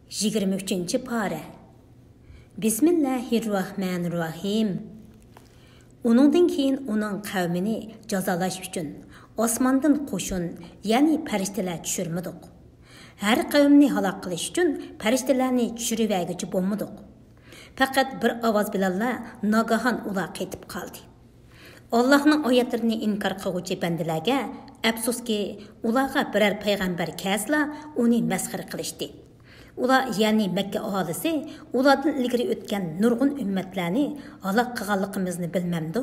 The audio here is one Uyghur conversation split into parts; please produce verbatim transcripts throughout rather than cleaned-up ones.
يىگىرمە ئۈچىنچى پارە. بىسمىللاھىررەھمانىررەھىم. ئۇنىڭدىن كېيىن ئۇنىڭ قەۋمىنى جازالاش ئۈچۈن ئاسماندىن قوشۇن، يەنى پەرىشتىلەر چۈشۈرمىدۇق. ھەر قەۋمنى ھالاك قىلىش ئۈچۈن پەرىشتىلەرنى چۈشۈرۈۋەرگۈچى بولمىدۇق. پەقەت بىر ئاۋاز بىلەنلا ناگاھان ئۇلار قېتىپ قالدى. ئاللاھنىڭ ئايەتلىرىنى ئىنكار قىلغۇچى بەندىلەرگە ئەپسۇسكى، ئۇلارغا بىرەر پەيغەمبەر كەلسىلا، ئۇنى مەسخىرە قىلىشتى. ئۇلار، يەنى مەككە ئاھالىسى، ئۇلاردىن ئىلگىرى ئۆتكەن نۇرغۇن ئۈممەتلەرنى ھالاك قىلغانلىقىمىزنى بىلمەمدۇ؟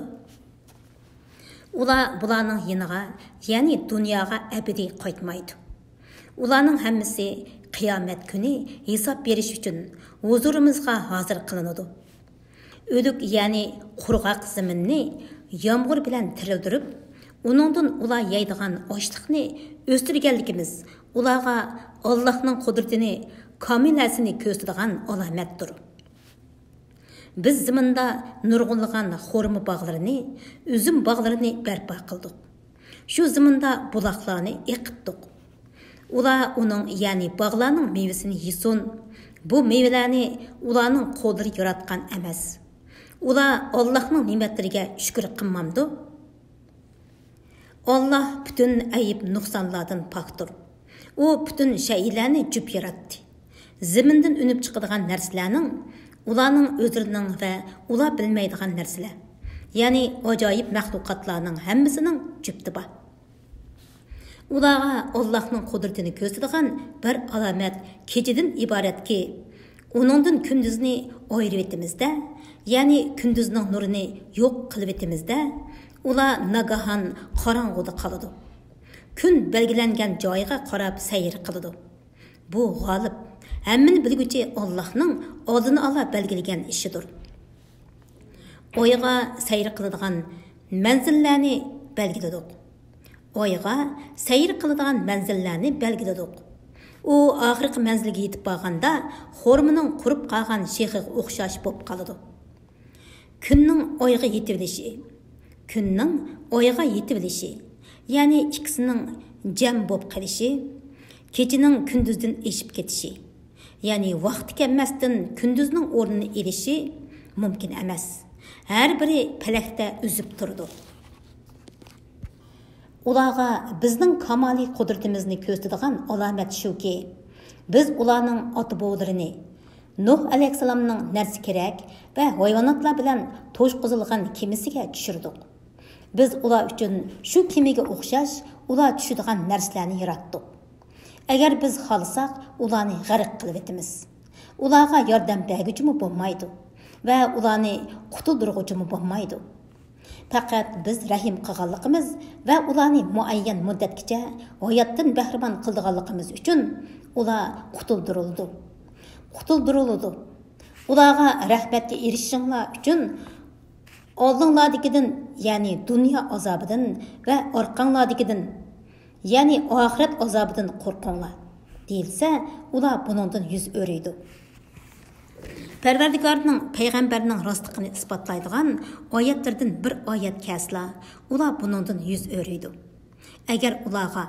ئۇلار بۇلارنىڭ يېنىغا، يەنى دۇنياغا ئەبەدىي قايتمايدۇ. ئۇلارنىڭ ھەممىسى قىيامەت كۈنى ھېساب بېرىش ئۈچۈن ھۇزۇرىمىزغا ھازىر قىلىنىدۇ. ئۆلۈك، يەنى قۇرغاق زېمىننى يامغۇر بىلەن تىرىلدۈرۈپ، ئۇنىڭدىن ئۇلار يەيدىغان ئاشلىقنى ئۆستۈرگەنلىكىمىز ئۇلارغا ئاللاھنىڭ قۇدرىتىنى كامىلەسىنى كۆرسىتىدىغان ئالامەتتۇر. بىز زېمىندا نۇرغۇنلىغان خورما باغلىرىنى، ئۈزۈم باغلىرىنى بەرپا قىلدۇق. شۇ زېمىندا بۇلاقلارنى ئېقىتتۇق. ئۇلار ئۇنىڭ، يەنى باغلارنىڭ مېۋىسىنى يېسۇن. بۇ مېۋىلەرنى ئۇلارنىڭ قوللىرى ياراتقان ئەمەس. ئۇلار ئاللاھنىڭ نېمەتلىرىگە شۈكۈر قىلمامدۇ؟ ئاللاھ پۈتۈن ئەيىب نۇقسانلاردىن پاكتۇر. ئۇ پۈتۈن شەيئىلەرنى جۈپ ياراتتى. زېمىندىن ئۈنۈپ چىقىدىغان نەرسىلەرنىڭ، ئۇلارنىڭ ئۆزلىرىنىڭ ۋە ئۇلار بىلمەيدىغان نەرسىلەر، يەنى ئاجايىپ مەخلۇقاتلارنىڭ ھەممىسىنىڭ جۈپتى بار. ئۇلارغا ئاللاھنىڭ قۇدرىتىنى كۆرسىتىدىغان بىر ئالامەت كېچىدىن ئىبارەتكى، ئۇنىڭدىن كۈندۈزنى ئايرىۋېتىمىزدە، يەنى كۈندۈزنىڭ نۇرىنى يوق قىلىۋېتىمىزدە، ئۇلار ناگاھان قاراڭغۇدا قالىدۇ. كۈن بەلگىلەنگەن جايىغا قاراپ سەير قىلىدۇ. بۇ غالىب، ھەممىنى بىلگۈچى ئاللاھنىڭ ئالدىن ئالا بەلگىلىگەن ئىشىدۇر. ئايغا سەير قىلىدىغان مەنزىللەرنى بەلگىلىدۇق. ئايغا سەير قىلىدىغان مەنزىللەرنى بەلگىلىدۇق. ئۇ ئاخىرقى مەنزىلگە يېتىپ بارغاندا، خورمىنىڭ قۇرۇپ قالغان شېخىغا ئوخشاش بولۇپ قالىدۇ. كۈننىڭ ئايغا يېتىۋېلىشى. كۈننىڭ ئايغا يېتىۋېلىشى، يەنى ئىككىسىنىڭ جەم بولۇپ قېلىشى، كېچىنىڭ كۈندۈزدىن ئېشىپ كېتىشى، يەنى ۋاقتى كەلمەستىن كۈندۈزنىڭ ئورنىنى ئېلىشى مۇمكىن ئەمەس. ھەر بىرى پەلەكتە ئۈزۈپ تۇرىدۇ. ئۇلارغا بىزنىڭ كامالىي قۇدرىتىمىزنى كۆرسىتىدىغان ئالامەت شۇكى، بىز ئۇلارنىڭ ئاتا-بوۋىلىرىنى نۇھ ئەلەيھىسسالامنىڭ نەرسە-كېرەك ۋە ھايۋاناتلار بىلەن توشقۇزۇلغان كېمىسىگە چۈشۈردۇق. بىز ئۇلار ئۈچۈن شۇ كېمىگە ئوخشاش ئۇلار چۈشىدىغان نەرسىلەرنى ياراتتۇق. ئەگەر بىز خالىساق، ئۇلارنى غەرق قىلىۋېتىمىز. ئۇلارغا ياردەم بەرگۈچىمۇ بولمايدۇ ۋە ئۇلارنى قۇتۇلدۇرغۇچىمۇ بولمايدۇ. پەقەت بىز رەھىم قىلغانلىقىمىز ۋە ئۇلارنى مۇئەييەن مۇددەتكىچە ھاياتتىن بەھرىمەن قىلىدىغانلىقىمىز ئۈچۈن ئۇلار قۇتۇلدۇرۇلىدۇ. قۇتۇلدۇرۇلىدۇ. ئۇلارغا رەھمەتكە ئېرىشىشىڭلار ئۈچۈن ئالدىڭلاردىكىدىن، يەنى دۇنيا ئازابىدىن ۋە ئارقاڭلاردىكىدىن، يەنى ئاخىرەت ئازابىدىن قورقۇڭلار، دېيىلسە، ئۇلار بۇنىڭدىن يۈز ئۆرۈيدۇ. پەرۋەردىگارنىڭ پەيغەمبەرنىڭ راستلىقىنى ئىسپاتلايدىغان ئايەتلىرىدىن بىر ئايەت كەلسىلا، ئۇلار بۇنىڭدىن يۈز ئۆرۈيدۇ. ئەگەر ئۇلارغا،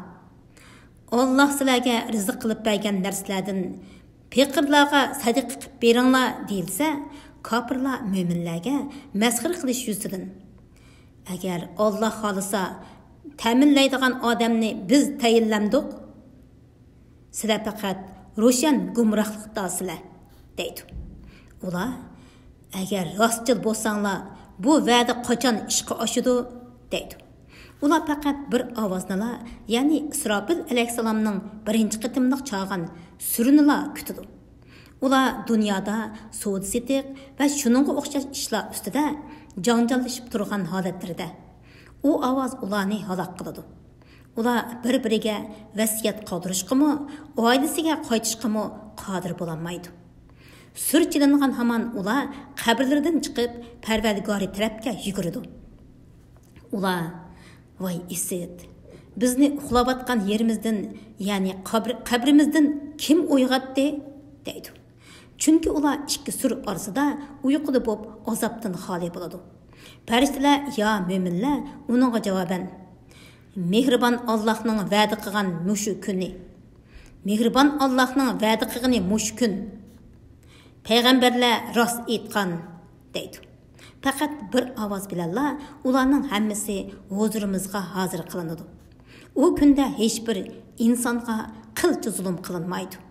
«ئاللاھ سىلەرگە رىزىق قىلىپ بەرگەن نەرسىلەردىن پېقىرلارغا سەدىقە قىلىپ بېرىڭلار» دېيىلسە، كاپىرلار مۆمىنلەرگە مەسخىرە قىلىش يۈزىسىدىن، «ئەگەر ئاللاھ خالىسا، تەمىنلەيدىغان ئادەمنى بىز تەيىنلەمدۇق. سىلەر پەقەت روشەن گۇمراھلىقتاسىلەر» دەيدۇ. ئۇلار، «ئەگەر راستچىل بولساڭلار، بۇ ۋەدە قاچان ئىشقا ئاشىدۇ؟» دەيدۇ. ئۇلار پەقەت بىر ئاۋازنىلا، يەنى ئىسراپىل ئەلەيھىسسالامنىڭ بىرىنچى قېتىملىق چالغان سۈرىنىلا كۈتىدۇ. ئۇلار دۇنيادا سودا-سېتىق ۋە شۇنىڭغا ئوخشاش ئىشلار ئۈستىدە جاڭجاللىشىپ تۇرغان ھالەتلىرىدە، ئۇ ئاۋاز ئۇلارنى ھالاك قىلىدۇ. ئۇلار بىر-بىرىگە ۋەسىيەت قالدۇرۇشقىمۇ، ئائىلىسىگە قايتىشقىمۇ قادىر بولالمايدۇ. سۈر چېلىنغان ھامان ئۇلار قەبرىلىرىدىن چىقىپ، پەرۋەردىگارى تەرەپكە يۈگۈرىدۇ. ئۇلار، «ۋاي ئىسىت! بىزنى ئۇخلاۋاتقان يېرىمىزدىن، يەنى قەبر-، قەبرىمىزدىن كىم ئويغاتتى؟» دەيدۇ. چۈنكى ئۇلار ئىككى سۈر ئارىسىدا ئۇيقۇدا بولۇپ، ئازابتىن خالىي بولىدۇ. پەرىشتىلەر، يا مۆمىنلەر، ئۇنىڭغا جاۋابەن، «مېھرىبان ئاللاھنىڭ ۋەدە قىلغان مۇشۇ كۈنى، مېھرىبان ئاللاھنىڭ ۋەدە قىلغىنى مۇشۇ كۈن. پەيغەمبەرلەر راست ئېيتقان، دەيدۇ. پەقەت بىر ئاۋاز بىلەنلا ئۇلارنىڭ ھەممىسى ھۇزۇرىمىزغا ھازىر قىلىنىدۇ. ئۇ كۈندە ھېچبىر ئىنسانغا قىلچە زۇلۇم قىلىنمايدۇ.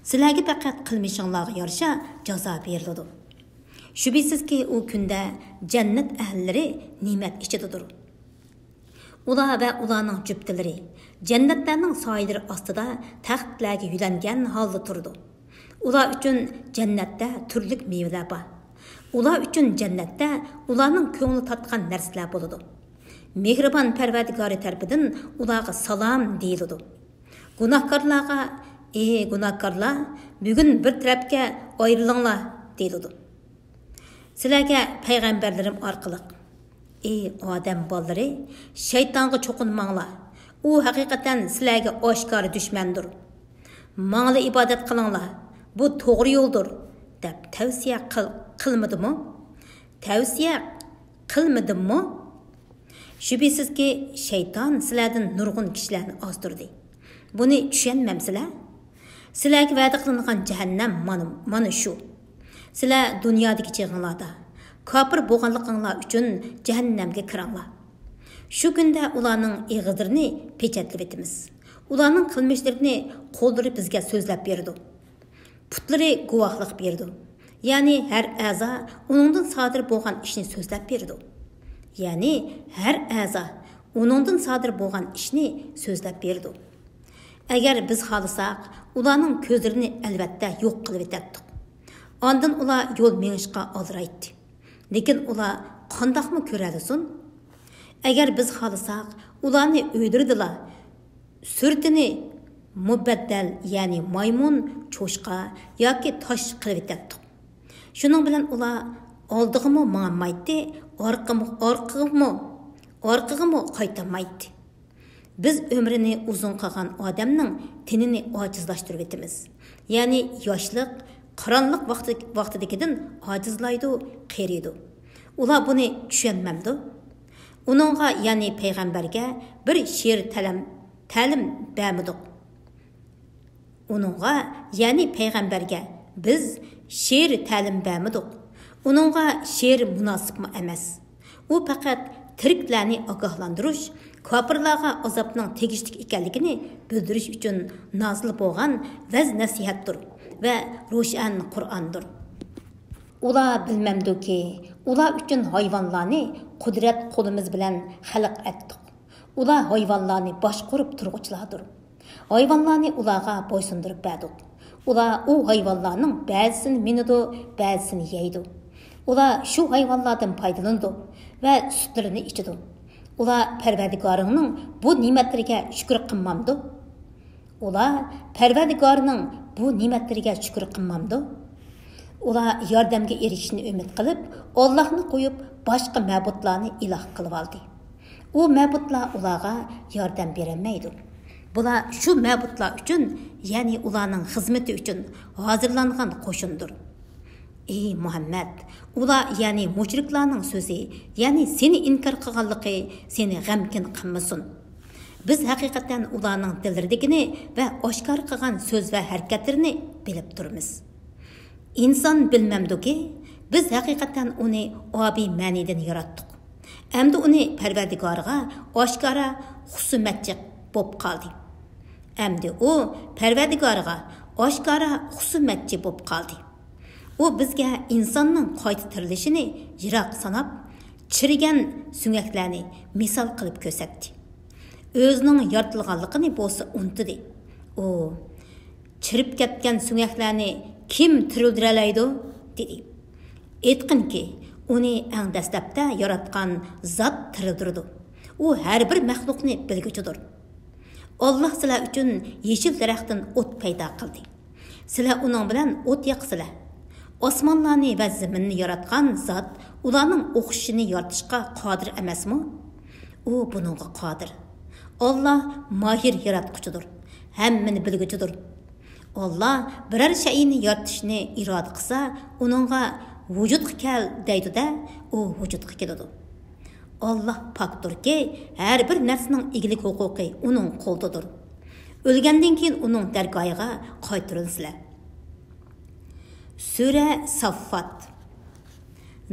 سىلەرگە پەقەت قىلمىشىڭلارغا يارىشا جازا بېرىلىدۇ. شۈبھىسىزكى، ئۇ كۈندە جەننەت ئەھلىلىرى نېمەت ئىچىدىدۇر. ئۇلار ۋە ئۇلارنىڭ جۈپتىلىرى جەننەتلەرنىڭ سايىلىرى ئاستىدا تەختلەرگە يۆلەنگەن ھالدا تۇرىدۇ. ئۇلار ئۈچۈن جەننەتتە تۈرلۈك مېۋىلەر بار. ئۇلار ئۈچۈن جەننەتتە ئۇلارنىڭ كۆڭلى تارتقان نەرسىلەر بولىدۇ. مېھرىبان پەرۋەردىگارى تەرىپىدىن ئۇلارغا سالام دېيىلىدۇ. گۇناھكارلارغا، ئى گۇناھكارلار، بۈگۈن بىر تەرەپكە ئايرىلىڭلار، دېيىلىدۇ. سىلەرگە پەيغەمبەرلىرىم ئارقىلىق، ئى ئادەم بالىلىرى، شەيتانغا چوقۇنماڭلار. ئۇ ھەقىقەتەن سىلەرگە ئاشكارا دۈشمەندۇر. ماڭىلا ئىبادەت قىلىڭلار، بۇ توغرا يولدۇر، دەپ تەۋسىيە قىل-، قىلمىدىمۇ؟ تەۋسىيە قىلمىدىممۇ؟ شۈبھىسىزكى، شەيتان سىلەردىن نۇرغۇن كىشىلەرنى ئازدۇردى. بۇنى چۈشەنمەمسىلەر؟ سىلەرگە ۋەدە قىلىنغان جەھەننەم مانا، مانا شۇ. سىلەر دۇنيادىكى چېغىڭلاردا كاپىر بولغانلىقىڭلار ئۈچۈن جەھەننەمگە كىرىڭلار. شۇ كۈندە ئۇلارنىڭ ئېغىزلىرىنى پېچەتلىۋېتىمىز. ئۇلارنىڭ قىلمىشلىرىنى قوللىرى بىزگە سۆزلەپ بېرىدۇ. پۇتلىرى گۇۋاھلىق بېرىدۇ. يەنى ھەر ئەزا ئۇنىڭدىن سادىر بولغان ئىشنى سۆزلەپ بېرىدۇ. يەنى ھەر ئەزا ئۇنىڭدىن سادىر بولغان ئىشنى سۆزلەپ بېرىدۇ. ئەگەر بىز خالىساق، ئۇلارنىڭ كۆزلىرىنى ئەلۋەتتە يوق قىلىۋېتەتتۇق. ئاندىن ئۇلار يول مېڭىشقا ئالدىرايتتى. لېكىن ئۇلار قانداقمۇ كۆرەلىسۇن؟ ئەگەر بىز خالىساق، ئۇلارنى ئۆيلىرىدىلا سۈرىتىنى مۇبەددەل، يەنى مايمۇن، چوشقا ياكى تاش قىلىۋېتەتتۇق. شۇنىڭ بىلەن ئۇلار ئالدىغىمۇ ماڭالمايتتى، ئارقىمۇ-، ئارقىغىمۇ، ئارقىغىمۇ قايتالمايتتى. بىز ئۆمرىنى ئۇزۇن قىلغان ئادەمنىڭ تېنىنى ئاجىزلاشتۇرۇۋېتىمىز. يەنى ياشلىق، قىرانلىق ۋاقتى-، ۋاقتىدىكىدىن ئاجىزلايدۇ، قېرىيدۇ. ئۇلار بۇنى چۈشەنمەمدۇ؟ ئۇنىڭغا، يەنى پەيغەمبەرگە بىر شېئىر تەلەم-، تەلىم بەرمىدۇق. ئۇنىڭغا، يەنى پەيغەمبەرگە بىز شېئىر تەلىم بەرمىدۇق. ئۇنىڭغا شېئىر مۇناسىپمۇ ئەمەس. ئۇ پەقەت تىرىكلەرنى ئاگاھلاندۇرۇش، كاپىرلارغا ئازابنىڭ تېگىشلىك ئىكەنلىكىنى بىلدۈرۈش ئۈچۈن نازىل بولغان ۋەز-نەسىھەتتۇر ۋە روشەن قۇرئاندۇر. ئۇلار بىلمەمدۇكى، ئۇلار ئۈچۈن ھايۋانلارنى قۇدرەت قولىمىز بىلەن خەلق ئەتتۇق. ئۇلار ھايۋانلارنى باشقۇرۇپ تۇرغۇچىلاردۇر. ھايۋانلارنى ئۇلارغا بويسۇندۇرۇپ بەردۇق. ئۇلار ئۇ ھايۋانلارنىڭ بەزىسىنى مىنىدۇ، بەزىسىنى يەيدۇ. ئۇلار شۇ ھايۋانلاردىن پايدىلىنىدۇ ۋە سۈتلىرىنى ئىچىدۇ. ئۇلار پەرۋەردىگارىڭنىڭ بۇ نېمەتلىرىگە شۈكۈر قىلمامدۇ؟ ئۇلار پەرۋەردىگارىنىڭ بۇ نېمەتلىرىگە شۈكۈر قىلمامدۇ؟ ئۇلار ياردەمگە ئېرىشىشنى ئۈمىد قىلىپ، ئاللاھنى قويۇپ، باشقا مەبۇدلارنى ئىلاھ قىلىۋالدى. ئۇ مەبۇدلار ئۇلارغا ياردەم بېرەلمەيدۇ. بۇلار شۇ مەبۇدلار ئۈچۈن، يەنى ئۇلارنىڭ خىزمىتى ئۈچۈن ھازىرلانغان قوشۇندۇر. ئى مۇھەممەد، ئۇلار، يەنى مۇشرىكلارنىڭ سۆزى، يەنى سېنى ئىنكار قىلغانلىقى سېنى غەمكىن قىلمىسۇن. بىز ھەقىقەتەن ئۇلارنىڭ دىللىرىدىكىنى ۋە ئاشكارا قىلغان سۆز ۋە ھەرىكەتلىرىنى بىلىپ تۇرىمىز. ئىنسان بىلمەمدۇكى، بىز ھەقىقەتەن ئۇنى ئابىي مەنىدىن ياراتتۇق. ئەمدى ئۇنى پەرۋەردىگارىغا ئاشكارا خۇسۇمەتچى بوپ قالدى. ئەمدى ئۇ پەرۋەردىگارىغا ئاشكارا خۇسۇمەتچى بوپ قالدى. ئۇ بىزگە ئىنساننىڭ قايتا تىرىلىشىنى يىراق ساناپ، چىرىگەن سۆڭەكلەرنى مىسال قىلىپ كۆرسەتتى. ئۆزىنىڭ يارىتىلغانلىقىنى بولسا ئۇنتۇدى. ئۇ، «چىرىپ كەتكەن سۆڭەكلەرنى كىم تىرىلدۈرەلەيدۇ؟» دېدى. ئېيتقىنكى، ئۇنى ئەڭ دەسلەپتە ياراتقان زات تىرىلدۈرىدۇ. ئۇ ھەر بىر مەخلۇقنى بىلگۈچىدۇر. ئاللاھ سىلەر ئۈچۈن يېشىل دەرەختىن ئوت پەيدا قىلدى. سىلەر ئۇنىڭ بىلەن ئوت ياقىسىلەر. ئاسمانلارنى ۋە زېمىننى ياراتقان زات ئۇلارنىڭ ئوخشىشىنى يارىتىشقا قادىر ئەمەسمۇ؟ ئۇ بۇنىڭغا قادىر. ئاللاھ ماھىر ياراتقۇچىدۇر، ھەممىنى بىلگۈچىدۇر. ئاللاھ بىرەر شەيئىنى يارىتىشنى ئىرادە قىلسا، ئۇنىڭغا «ۋۇجۇدقا كەل» دەيدۇ-دە، ئۇ ۋۇجۇدقا كېلىدۇ. ئاللاھ پاكتۇركى، ھەر بىر نەرسىنىڭ ئىگىلىك ھوقۇقى ئۇنىڭ قولىدىدۇر. ئۆلگەندىن كېيىن ئۇنىڭ دەرگاھىغا قايتۇرۇلىسىلەر. سۈرە ساففات.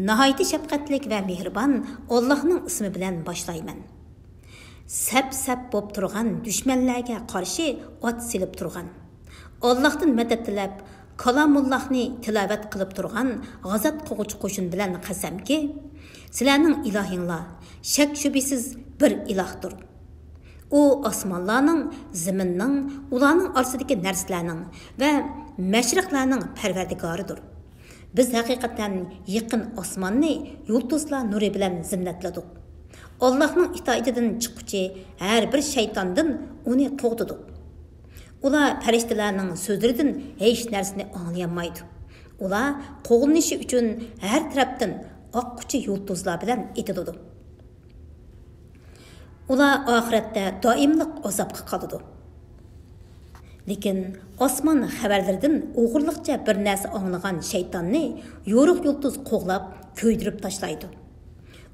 ناھايىتى شەپقەتلىك ۋە مېھرىبان ئاللاھنىڭ ئىسمى بىلەن باشلايمەن. سەپ-سەپ بوپ تۇرغان دۈشمەنلەرگە قارشى ئات سېلىپ تۇرغان، ئاللاھتىن مەدەت تىلەپ، كالامۇللاھنى تىلاۋەت قىلىپ تۇرغان غازات قىلغۇچى قوشۇن بىلەن قەسەمكى، سىلەرنىڭ ئىلاھىڭلار شەك-شۈبھىسىز بىر ئىلاھتۇر. ئۇ ئاسمانلارنىڭ، زېمىننىڭ، ئۇلارنىڭ ئارىسىدىكى نەرسىلەرنىڭ ۋە مەشرىقلەرنىڭ پەرۋەردىگارىدۇر. بىز ھەقىقەتەن يېقىن ئاسماننى يۇلتۇزلار نۇرى بىلەن زىننەتلىدۇق. ئاللاھنىڭ ئىتائىتىدىن چىققۇچى ھەر بىر شەيتاندىن ئۇنى قوغدىدۇق. ئۇلار پەرىشتىلەرنىڭ سۆزلىرىدىن ھېچ نەرسىنى ئاڭلىيالمايدۇ. ئۇلار قوغلىنىشى ئۈچۈن ھەر تەرەپتىن ئاققۇچى يۇلتۇزلار بىلەن ئېتىلىدۇ. ئۇلار ئاخىرەتتە دائىملىق ئازابقا قالىدۇ. لېكىن ئاسمان خەۋەرلىرىدىن ئوغرىلىقچە بىر نەرسە ئاڭلىغان شەيتاننى يورۇق يۇلتۇز قوغلاپ كۆيدۈرۈپ تاشلايدۇ.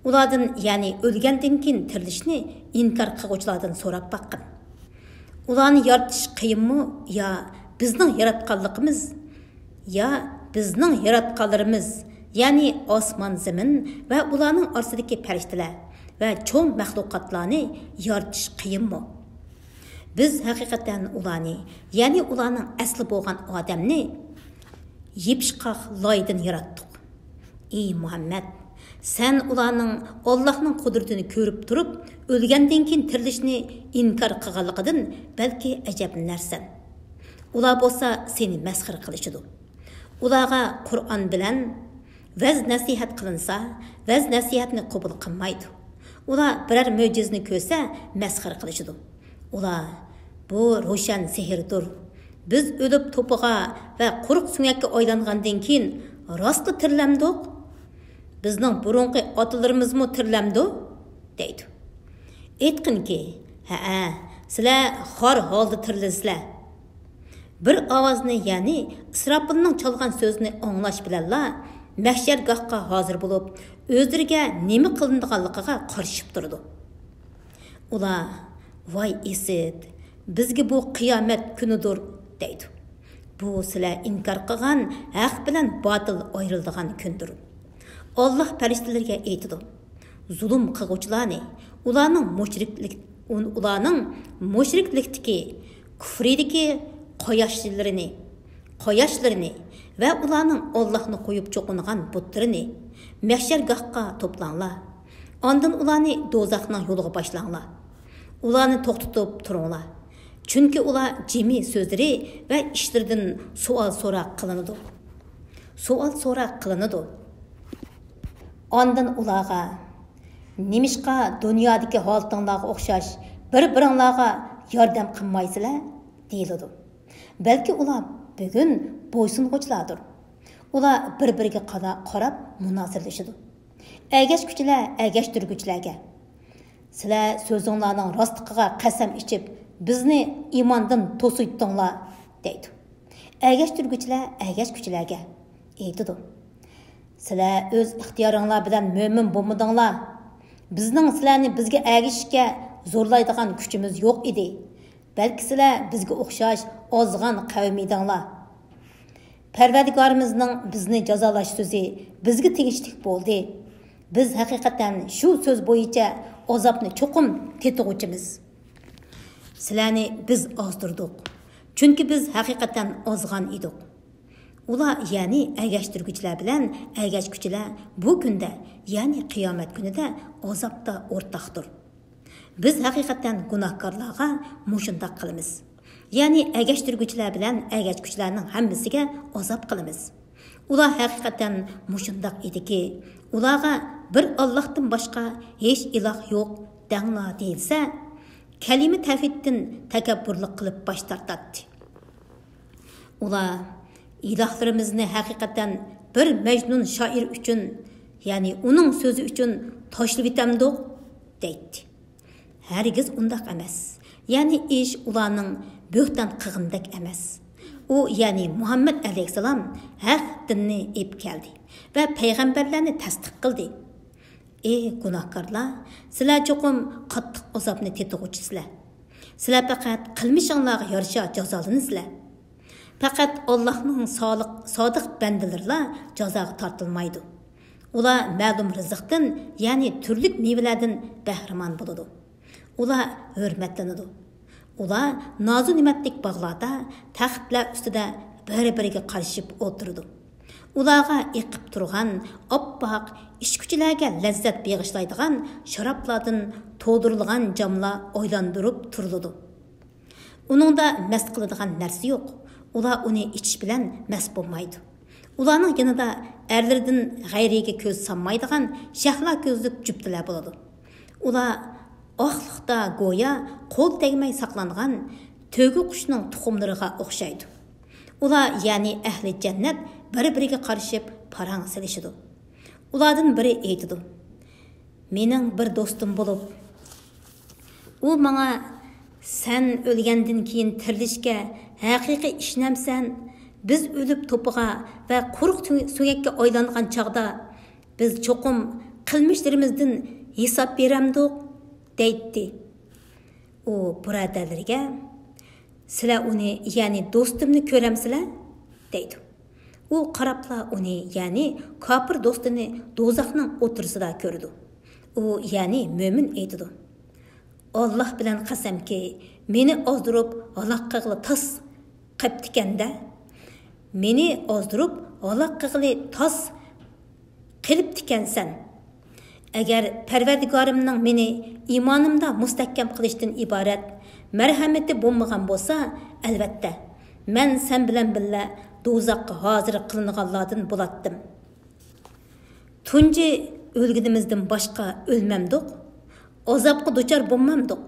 ئۇلاردىن، يەنى ئۆلگەندىن كېيىن تىرىلىشنى ئىنكار قىلغۇچىلاردىن سوراپ باققىن. ئۇلارنى يارىتىش قىيىنمۇ يا بىزنىڭ ياراتقانلىقىمىز يا بىزنىڭ ياراتقانلىرىمىز، يەنى ئاسمان، زېمىن ۋە ئۇلارنىڭ ئارىسىدىكى پەرىشتىلەر ۋە چوڭ مەخلۇقاتلارنى يارىتىش قىيىنمۇ؟ بىز ھەقىقەتەن ئۇلارنى، يەنى ئۇلارنىڭ ئەسلى بولغان ئادەمنى يېپىشقاق لايدىن ياراتتۇق. ئى مۇھەممەد، سەن ئۇلارنىڭ ئاللاھنىڭ قۇدرىتىنى كۆرۈپ تۇرۇپ، ئۆلگەندىن كېيىن تىرىلىشنى ئىنكار قىلغانلىقىدىن بەلكى ئەجەبلىنەرسەن. ئۇلار بولسا سېنى مەسخىرە قىلىشىدۇ. ئۇلارغا قۇرئان بىلەن ۋەز-نەسىھەت قىلىنسا، ۋەز-نەسىھەتنى قوبۇل قىلمايدۇ. ئۇلار بىرەر مۆجىزىنى كۆرسە، مەسخىرە قىلىشىدۇ. ئۇلار، بۇ روشەن سېھىردۇر. بىز ئۆلۈپ توپىغا ۋە قۇرۇق سۆڭەككە ئايلانغاندىن كېيىن راستلا تىرىلەمدۇق؟ بىزنىڭ بۇرۇنقى ئاتىلىرىمىزمۇ تىرىلەمدۇ؟ دەيدۇ. ئېيتقىنكى، ھەئە، سىلەر خار ھالدا تىرىلىسىلەر. بىر ئاۋازنى، يەنى ئىسراپىلنىڭ چالغان سۆزىنى ئاڭلاش بىلەنلا مەھشەرگاھقا ھازىر بولۇپ، ئۆزلىرىگە نېمە قىلىنىدىغانلىقىغا قارىشىپ تۇرىدۇ. ئۇلار، ۋاي ئىسىت، بىزگە بۇ قىيامەت كۈنىدۇر، دەيدۇ. بۇ سىلەر ئىنكار قىلغان ھەق بىلەن باتىل ئايرىلىدىغان كۈندۇر. ئاللاھ پەرىشتىلىرىگە ئېيتىدۇ، زۇلۇم قىلغۇچىلارنى، ئۇلارنىڭ مۇشرىكلىك، ئۇلارنىڭ مۇشرىكلىكتىكى، كۇفرىدىكى قاياشلىرىنى، قاياشلىرىنى ۋە ئۇلارنىڭ ئاللاھنى قويۇپ چوقۇنغان بۇتلىرىنى مەھشەرگاھقا توپلاڭلار. ئاندىن ئۇلارنى دوزاخنىڭ يولىغا باشلاڭلار. ئۇلارنى توختىتىپ تۇرۇڭلار. چۈنكى ئۇلار جىمى سۆزلىرى ۋە ئىشلىرىدىن سوئال سوراق قىلىنىدۇ. سوئال سوراق قىلىنىدۇ. ئاندىن ئۇلارغا، نېمىشقا دۇنيادىكى ھالىتىڭلارغا ئوخشاش بىر-بىرىڭلارغا ياردەم قىلمايسىلەر؟ دېيىلىدۇ. بەلكى ئۇلار بۈگۈن بويسۇنغۇچىلاردۇر. ئۇلار بىر-بىرىگە قارا-، قاراپ مۇنازىرىلىشىدۇ. ئەگەشكۈچىلەر ئەگەشتۈرگۈچىلەرگە، سىلەر سۆزۈڭلارنىڭ راستلىقىغا قەسەم ئىچىپ، بىزنى ئىماندىن توسۇيتتۇڭلار، دەيدۇ. ئەگەشتۈرگۈچىلەر ئەگەشكۈچىلەرگە ئېيتىدۇ، سىلەر ئۆز ئىختىيارىڭلار بىلەن مۆمىن بولمىدىڭلار. بىزنىڭ سىلەرنى بىزگە ئەگىشىشكە زورلايدىغان كۈچىمىز يوق ئىدى. بەلكى سىلەر بىزگە ئوخشاش ئازغان قەۋم ئىدىڭلار. پەرۋەردىگارىمىزنىڭ بىزنى جازالاش سۆزى بىزگە تېگىشلىك بولدى. بىز ھەقىقەتەن شۇ سۆز بويىچە ئازابنى چوقۇم تېتىغۇچىمىز. سىلەرنى بىز ئازدۇردۇق. چۈنكى بىز ھەقىقەتەن ئازغان ئىدۇق. ئۇلار، يەنى ئەگەشتۈرگۈچىلەر بىلەن ئەگەشكۈچىلەر بۇ كۈندە، يەنى قىيامەت كۈنىدە ئازابتا ئورتاقتۇر. بىز ھەقىقەتەن گۇناھكارلارغا مۇشۇنداق قىلىمىز. يەنى ئەگەشتۈرگۈچىلەر بىلەن ئەگەشكۈچىلەرنىڭ ھەممىسىگە ئازاب قىلىمىز. ئۇلار ھەقىقەتەن مۇشۇنداق ئىدىكى، ئۇلارغا بىر ئاللاھتىن باشقا ھېچ ئىلاھ يوق دەڭلار دېيىلسە، كەلىمە تەۋھىدتىن تەكەببۇرلۇق قىلىپ باش تارتاتتى. ئۇلار، ئىلاھلىرىمىزنى ھەقىقەتەن بىر مەجنۇن شائىر ئۈچۈن، يەنى ئۇنىڭ سۆزى ئۈچۈن تاشلىۋېتەمدۇق؟ دەيتتى. ھەرگىز ئۇنداق ئەمەس. يەنى ئىش ئۇلارنىڭ بۆھتان قىلغىنىدەك ئەمەس. ئۇ، يەنى مۇھەممەد ئەلەيھىسسالام ھەق دىننى ئېلىپ كەلدى ۋە پەيغەمبەرلەرنى تەستىق قىلدى. ئى گۇناھكارلار، سىلەر چوقۇم قاتتىق ئازابنى تېتىغۇچىسىلەر. سىلەر پەقەت قىلمىشىڭلارغا يارىشا جازالىنىسىلەر. پەقەت ئاللاھنىڭ سالىق، سادىق بەندىلىرىلا جازاغا تارتىلمايدۇ. ئۇلار مەلۇم رىزىقتىن، يەنى تۈرلۈك مېۋىلەردىن بەھرىمەن بولىدۇ. ئۇلار ھۆرمەتلىنىدۇ. ئۇلار نازۇ نېمەتلىك باغلاردا، تەختلەر ئۈستىدە بىر-بىرىگە قارىشىپ ئولتۇرىدۇ. ئۇلارغا ئېقىپ تۇرغان ئاپئاق، ئىچكۈچىلەرگە لەززەت بېغىشلايدىغان شارابلاردىن تولدۇرۇلغان جاملار ئايلاندۇرۇپ تۇرۇلىدۇ. ئۇنىڭدا مەست قىلىدىغان نەرسە يوق. ئۇلار ئۇنى ئىچىش بىلەن مەست بولمايدۇ. ئۇلارنىڭ يېنىدا ئەرلىرىدىن غەيرىيگە كۆز سالمايدىغان شەھلا كۆزلۈك جۈپتىلەر بولىدۇ. ئۇلار ئاقلىقتا گويا قول تەگمەي ساقلانغان تۆگە قۇشنىڭ تۇخۇملىرىغا ئوخشايدۇ. ئۇلار، يەنى ئەھلى جەننەت، بىر-بىرىگە قارىشىپ پاراڭ سېلىشىدۇ. ئۇلاردىن بىرى ئېيتىدۇ: «مېنىڭ بىر دوستۇم بولۇپ، ئۇ ماڭا، سەن ئۆلگەندىن كېيىن تىرىلىشكە ھەقىقىي ئىشىنەمسەن؟ بىز ئۆلۈپ توپىغا ۋە قۇرۇق سۆ-، سۆڭەككە ئايلانغان چاغدا، بىز چوقۇم قىلمىشلىرىمىزدىن ھېساب بېرەمدۇق؟» دەيتتى. ئۇ بۇرادەرلىرىگە: «سىلەر ئۇنى، يەنى دوستۇمنى كۆرەمسىلەر؟» دەيدۇ. ئۇ قاراپلا ئۇنى، يەنى كاپىر دوستىنى دوزاخنىڭ ئوتتۇرىسىدا كۆرىدۇ. ئۇ، يەنى مۆمىن ئېيتىدۇ: «ئاللاھ بىلەن قەسەمكى، مېنى ئازدۇرۇپ ھالاك قىلغىلى تاس قىپتىكەن-دە. مېنى ئازدۇرۇپ ھالاك قىلغىلى تاس قىلىپتىكەنسەن. ئەگەر پەرۋەردىگارىمنىڭ مېنى ئىمانىمدا مۇستەھكەم قىلىشتىن ئىبارەت مەرھەمىتى بولمىغان بولسا، ئەلۋەتتە، مەن سەن بىلەن بىللە دوزاخقا ھازىر قىلىنغانلاردىن بولاتتىم. تۇنجى ئۆلگىنىمىزدىن باشقا ئۆلمەمدۇق، ئازابقا دۇچار بولمامدۇق؟»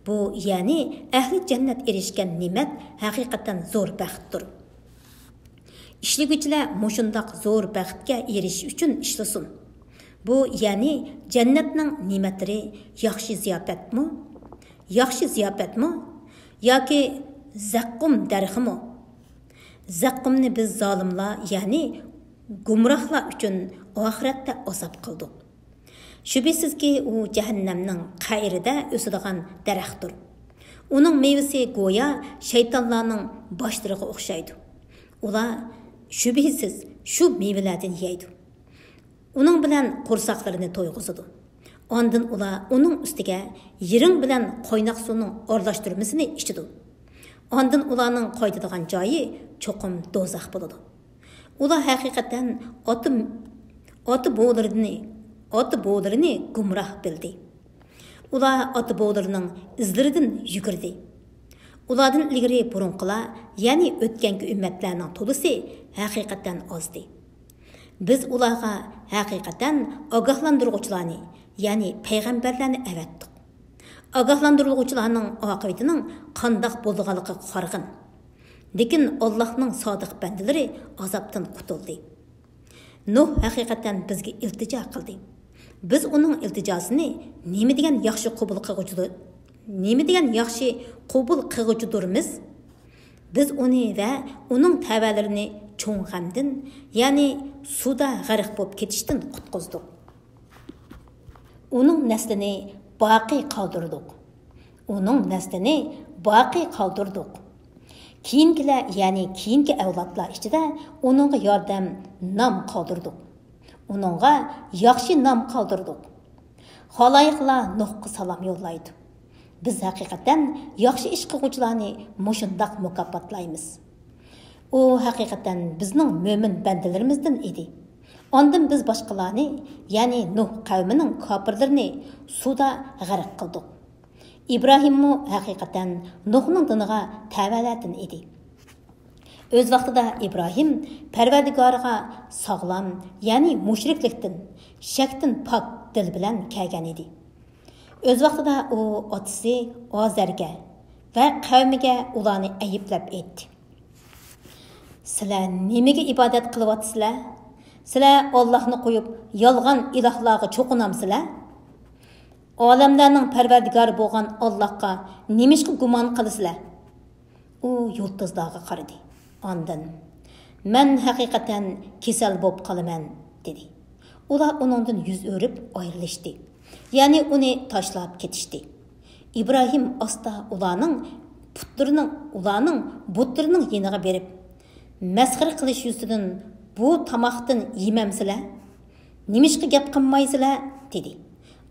بۇ، يەنى ئەھلى جەننەت ئېرىشكەن نېمەت ھەقىقەتەن زور بەختتۇر. ئىشلىگۈچىلەر مۇشۇنداق زور بەختكە ئېرىشىش ئۈچۈن ئىشلىسۇن. بۇ، يەنى جەننەتنىڭ نېمەتلىرى ياخشى زىياپەتمۇ؟ ياخشى زىياپەتمۇ؟ ياكى زەققۇم دەرىخىمۇ؟ زەققۇمنى بىز زالىملار، يەنى گۇمراھلار ئۈچۈن ئاخىرەتتە ئازاب قىلدۇق. شۈبھىسىزكى، ئۇ جەھەننەمنىڭ قەئرىدە ئۆسىدىغان دەرەختۇر. ئۇنىڭ مېۋىسى گويا شەيتانلارنىڭ باشلىرىغا ئوخشايدۇ. ئۇلار، شۈبھىسىز، شۇ مېۋىلەردىن يەيدۇ. ئۇنىڭ بىلەن قورساقلىرىنى تويغۇزىدۇ. ئاندىن ئۇلار ئۇنىڭ ئۈستىگە يىرىڭ بىلەن قايناق سۇنىڭ ئارىلاشتۇرمىسىنى ئىچىدۇ. ئاندىن ئۇلارنىڭ قايتىدىغان جايى چوقۇم دوزاخ بولىدۇ. ئۇلار ھەقىقەتەن ئاتا، ئاتا بوۋىلىرىنى، ئاتا بوۋىلىرىنى گۇمراھ بىلدى. ئۇلار ئاتا بوۋىلىرىنىڭ ئىزلىرىدىن يۈگۈردى. ئۇلاردىن ئىلگىرى بۇرۇنقىلار، يەنى ئۆتكەنكى ئۈممەتلەرنىڭ تولىسى ھەقىقەتەن ئازدى. بىز ئۇلارغا ھەقىقەتەن ئاگاھلاندۇرغۇچىلارنى، يەنى پەيغەمبەرلەرنى ئەۋەتتۇق. ئاگاھلاندۇرۇلغۇچىلارنىڭ ئاقىۋىتىنىڭ قانداق بولىدىغانلىقىغا قارىغىن. لېكىن ئاللاھنىڭ سادىق بەندىلىرى ئازابتىن قۇتۇلدى. نۇھ ھەقىقەتەن بىزگە ئىلتىجا قىلدى. بىز ئۇنىڭ ئىلتىجاسىنى نېمە دېگەن ياخشى قوبۇل قىلغۇچىدۇر-، نېمە دېگەن ياخشى قوبۇل قىلغۇچىدۇرمىز؟ بىز ئۇنى ۋە ئۇنىڭ تەۋەلىرىنى چوڭ غەمدىن، يەنى سۇدا غەرق بولۇپ كېتىشتىن قۇتقۇزدۇق. ئۇنىڭ نەسلىنى باقىي قالدۇردۇق. ئۇنىڭ نەسلىنى باقىي قالدۇردۇق. كېيىنكىلەر، يەنى كېيىنكى ئەۋلادلار ئىچىدە ئۇنىڭغا ياردەم، نام قالدۇردۇق. ئۇنىڭغا ياخشى نام قالدۇردۇق. خالايىقلار نۇھقا سالام يوللايدۇ. بىز ھەقىقەتەن ياخشى ئىش قىلغۇچىلارنى مۇشۇنداق مۇكاپاتلايمىز. ئۇ ھەقىقەتەن بىزنىڭ مۆمىن بەندىلىرىمىزدىن ئىدى. ئاندىن بىز باشقىلارنى، يەنى نۇھ قەۋمىنىڭ كاپىرلىرىنى سۇدا غەرق قىلدۇق. ئىبراھىممۇ ھەقىقەتەن نۇھنىڭ دىنىغا تەۋەلەردىن ئىدى. ئۆز ۋاقتىدا ئىبراھىم پەرۋەردىگارىغا ساغلام، يەنى مۇشرىكلىكتىن، شەكتىن پاك دىل بىلەن كەلگەن ئىدى. ئۆز ۋاقتىدا ئۇ ئاتىسى ئازەرگە ۋە قەۋمىگە ئۇلارنى ئەيىبلەپ ئېيتتى: «سىلەر نېمىگە ئىبادەت قىلىۋاتىسىلەر؟ سىلەر ئاللاھنى قويۇپ، يالغان ئىلاھلارغا چوقۇنامسىلەر؟ ئالەملەرنىڭ پەرۋەردىگارى بولغان ئاللاھقا نېمىشقا گۇمان قىلىسىلەر؟» ئۇ يۇلتۇزلارغا قارىدى. ئاندىن، «مەن ھەقىقەتەن كېسەل بولۇپ قالىمەن» دېدى. ئۇلار ئۇنىڭدىن يۈز ئۆرۈپ ئايرىلىشتى. يەنى ئۇنى تاشلاپ كېتىشتى. ئىبراھىم ئاستا ئۇلارنىڭ پۇتلىرىنىڭ، ئۇلارنىڭ بۇتلىرىنىڭ يېنىغا بېرىپ، مەسخىرە قىلىش يۈزىسىدىن، «بۇ تاماقتىن يېمەمسىلەر؟ نېمىشقا گەپ قىلمايسىلەر؟» دېدى.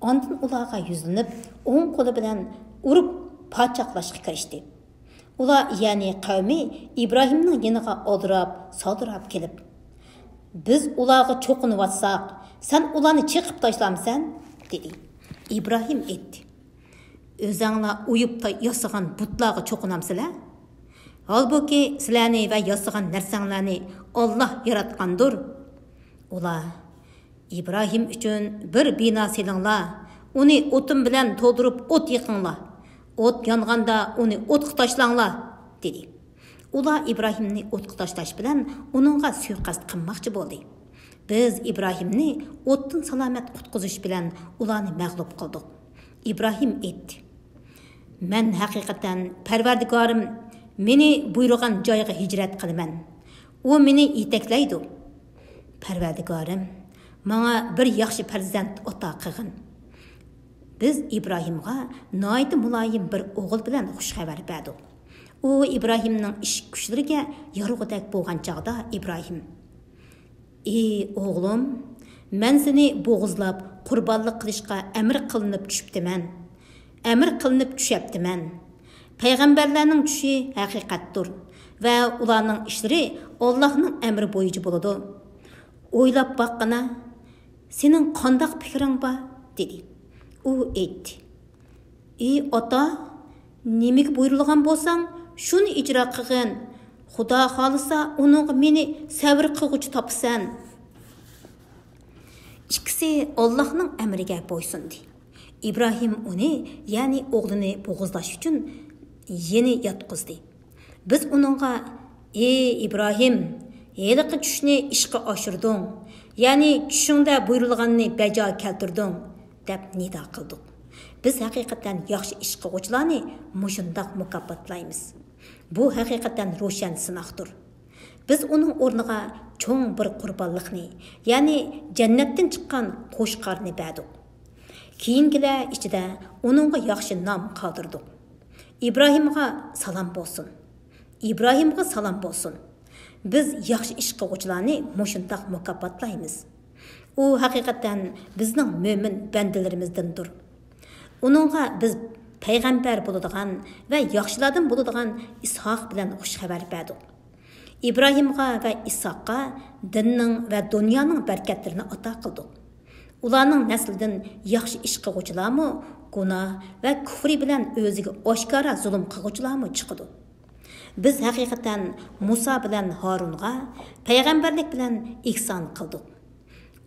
ئاندىن ئۇلارغا يۈزلىنىپ، ئوڭ قولى بىلەن ئۇرۇپ پاچاقلاشقا كىرىشتى. ئۇلار، يەنى قەۋمى، ئىبراھىمنىڭ يېنىغا ئالدىراپ، سالدىراپ كېلىپ، «بىز ئۇلارغا چوقۇنۇۋاتساق، سەن ئۇلارنى چېقىپ تاشلامسەن؟» دېدى. ئىبراھىم ئېيتتى، «ئۆزەڭلار ئويۇپ تا-، ياسىغان بۇتلارغا چوقۇنامسىلەر؟ ھالبۇكى، سىلەرنى ۋە ياسىغان نەرسەڭلارنى ئاللاھ ياراتقاندۇر.» ئۇلار، «ئىبراھىم ئۈچۈن بىر بىنا سېلىڭلار، ئۇنى ئوتۇن بىلەن تولدۇرۇپ ئوت يېقىڭلار، ئوت يانغاندا ئۇنى ئوتقا تاشلاڭلار» دېدى. ئۇلار ئىبراھىمنى ئوتقا تاشلاش بىلەن ئۇنىڭغا سۇيىقەست قىلماقچى بولدى. بىز ئىبراھىمنى ئوتتىن سالامەت قۇتقۇزۇش بىلەن ئۇلارنى مەغلۇپ قىلدۇق. ئىبراھىم ئېيتتى، «مەن ھەقىقەتەن پەرۋەردىگارىم مېنى بۇيرۇغان جايغا ھىجرەت قىلىمەن. ئۇ مېنى يېتەكلەيدۇ. پەرۋەردىگارىم، ماڭا بىر ياخشى پەرزەنت ئاتا قىلغىن.» بىز ئىبراھىمغا ناھايىتى مۇلايىم بىر ئوغۇل بىلەن خۇش خەۋەر بەردۇق. ئۇ ئىبراھىمنىڭ ئىشىك كۇچلىرىگە يارىغۇدەك بولغان چاغدا ئىبراھىم، «ئى ئوغلۇم، مەن سېنى بوغۇزلاپ قۇربانلىق قىلىشقا ئەمىر قىلىنىپ چۈشۈپتىمەن. ئەمىر قىلىنىپ چۈشەپتىمەن. پەيغەمبەرلەرنىڭ چۈشى ھەقىقەتتۇر ۋە ئۇلارنىڭ ئىشلىرى ئاللاھنىڭ ئەمرى بويىچە بولىدۇ. ئويلاپ باققىنا، سېنىڭ قانداق پىكرىڭ بار؟» دېدى. ئۇ ئېيتتى، «ئى ئاتا، نېمىگە بۇيرۇلغان بولساڭ، شۇنى ئىجرا قىلغىن. خۇدا خالىسا، ئۇنىڭغا مېنى سەۋر قىلغۇچى تاپىسەن.» ئىككىسى ئاللاھنىڭ ئەمرىگە بويسۇندى. ئىبراھىم ئۇنى، يەنى ئوغلىنى بوغۇزلاش ئۈچۈن يېنى ياتقۇزدى. بىز ئۇنىڭغا، «ئى ئىبراھىم، ھېلىقى چۈشنى ئىشقا ئاشۇردۇڭ، يەنى چۈشۈڭدە بۇيرۇلغاننى بەجا كەلتۈردۈڭ» دەپ نىدا قىلدۇق. بىز ھەقىقەتەن ياخشى ئىش قىلغۇچىلارنى مۇشۇنداق مۇكاپاتلايمىز. بۇ ھەقىقەتەن روشەن سىناقتۇر. بىز ئۇنىڭ ئورنىغا چوڭ بىر قۇربانلىقنى، يەنى جەننەتتىن چىققان قوچقارنى بەردۇق. كېيىنكىلەر ئىچىدە ئۇنىڭغا ياخشى نام قالدۇردۇق. «ئىبراھىمغا سالام بولسۇن! ئىبراھىمغا سالام بولسۇن!» بىز ياخشى ئىش قىلغۇچىلارنى مۇشۇنداق مۇكاپاتلايمىز. ئۇ ھەقىقەتەن بىزنىڭ مۆمىن بەندىلىرىمىزدىندۇر. ئۇنىڭغا بىز پەيغەمبەر بولىدىغان ۋە ياخشىلاردىن بولىدىغان ئىسھاق بىلەن خۇش خەۋەر بەردۇق. ئىبراھىمغا ۋە ئىسھاققا دىننىڭ ۋە دۇنيانىڭ بەرىكەتلىرىنى ئاتا قىلدۇق. ئۇلارنىڭ نەسلىدىن ياخشى ئىش قىلغۇچىلارمۇ، گۇناھ ۋە كۇفرى بىلەن ئۆزىگە ئاشكارا زۇلۇم قىلغۇچىلارمۇ چىقىدۇ. بىز ھەقىقەتەن مۇسا بىلەن ھارۇنغا پەيغەمبەرلىك بىلەن ئېھسان قىلدۇق.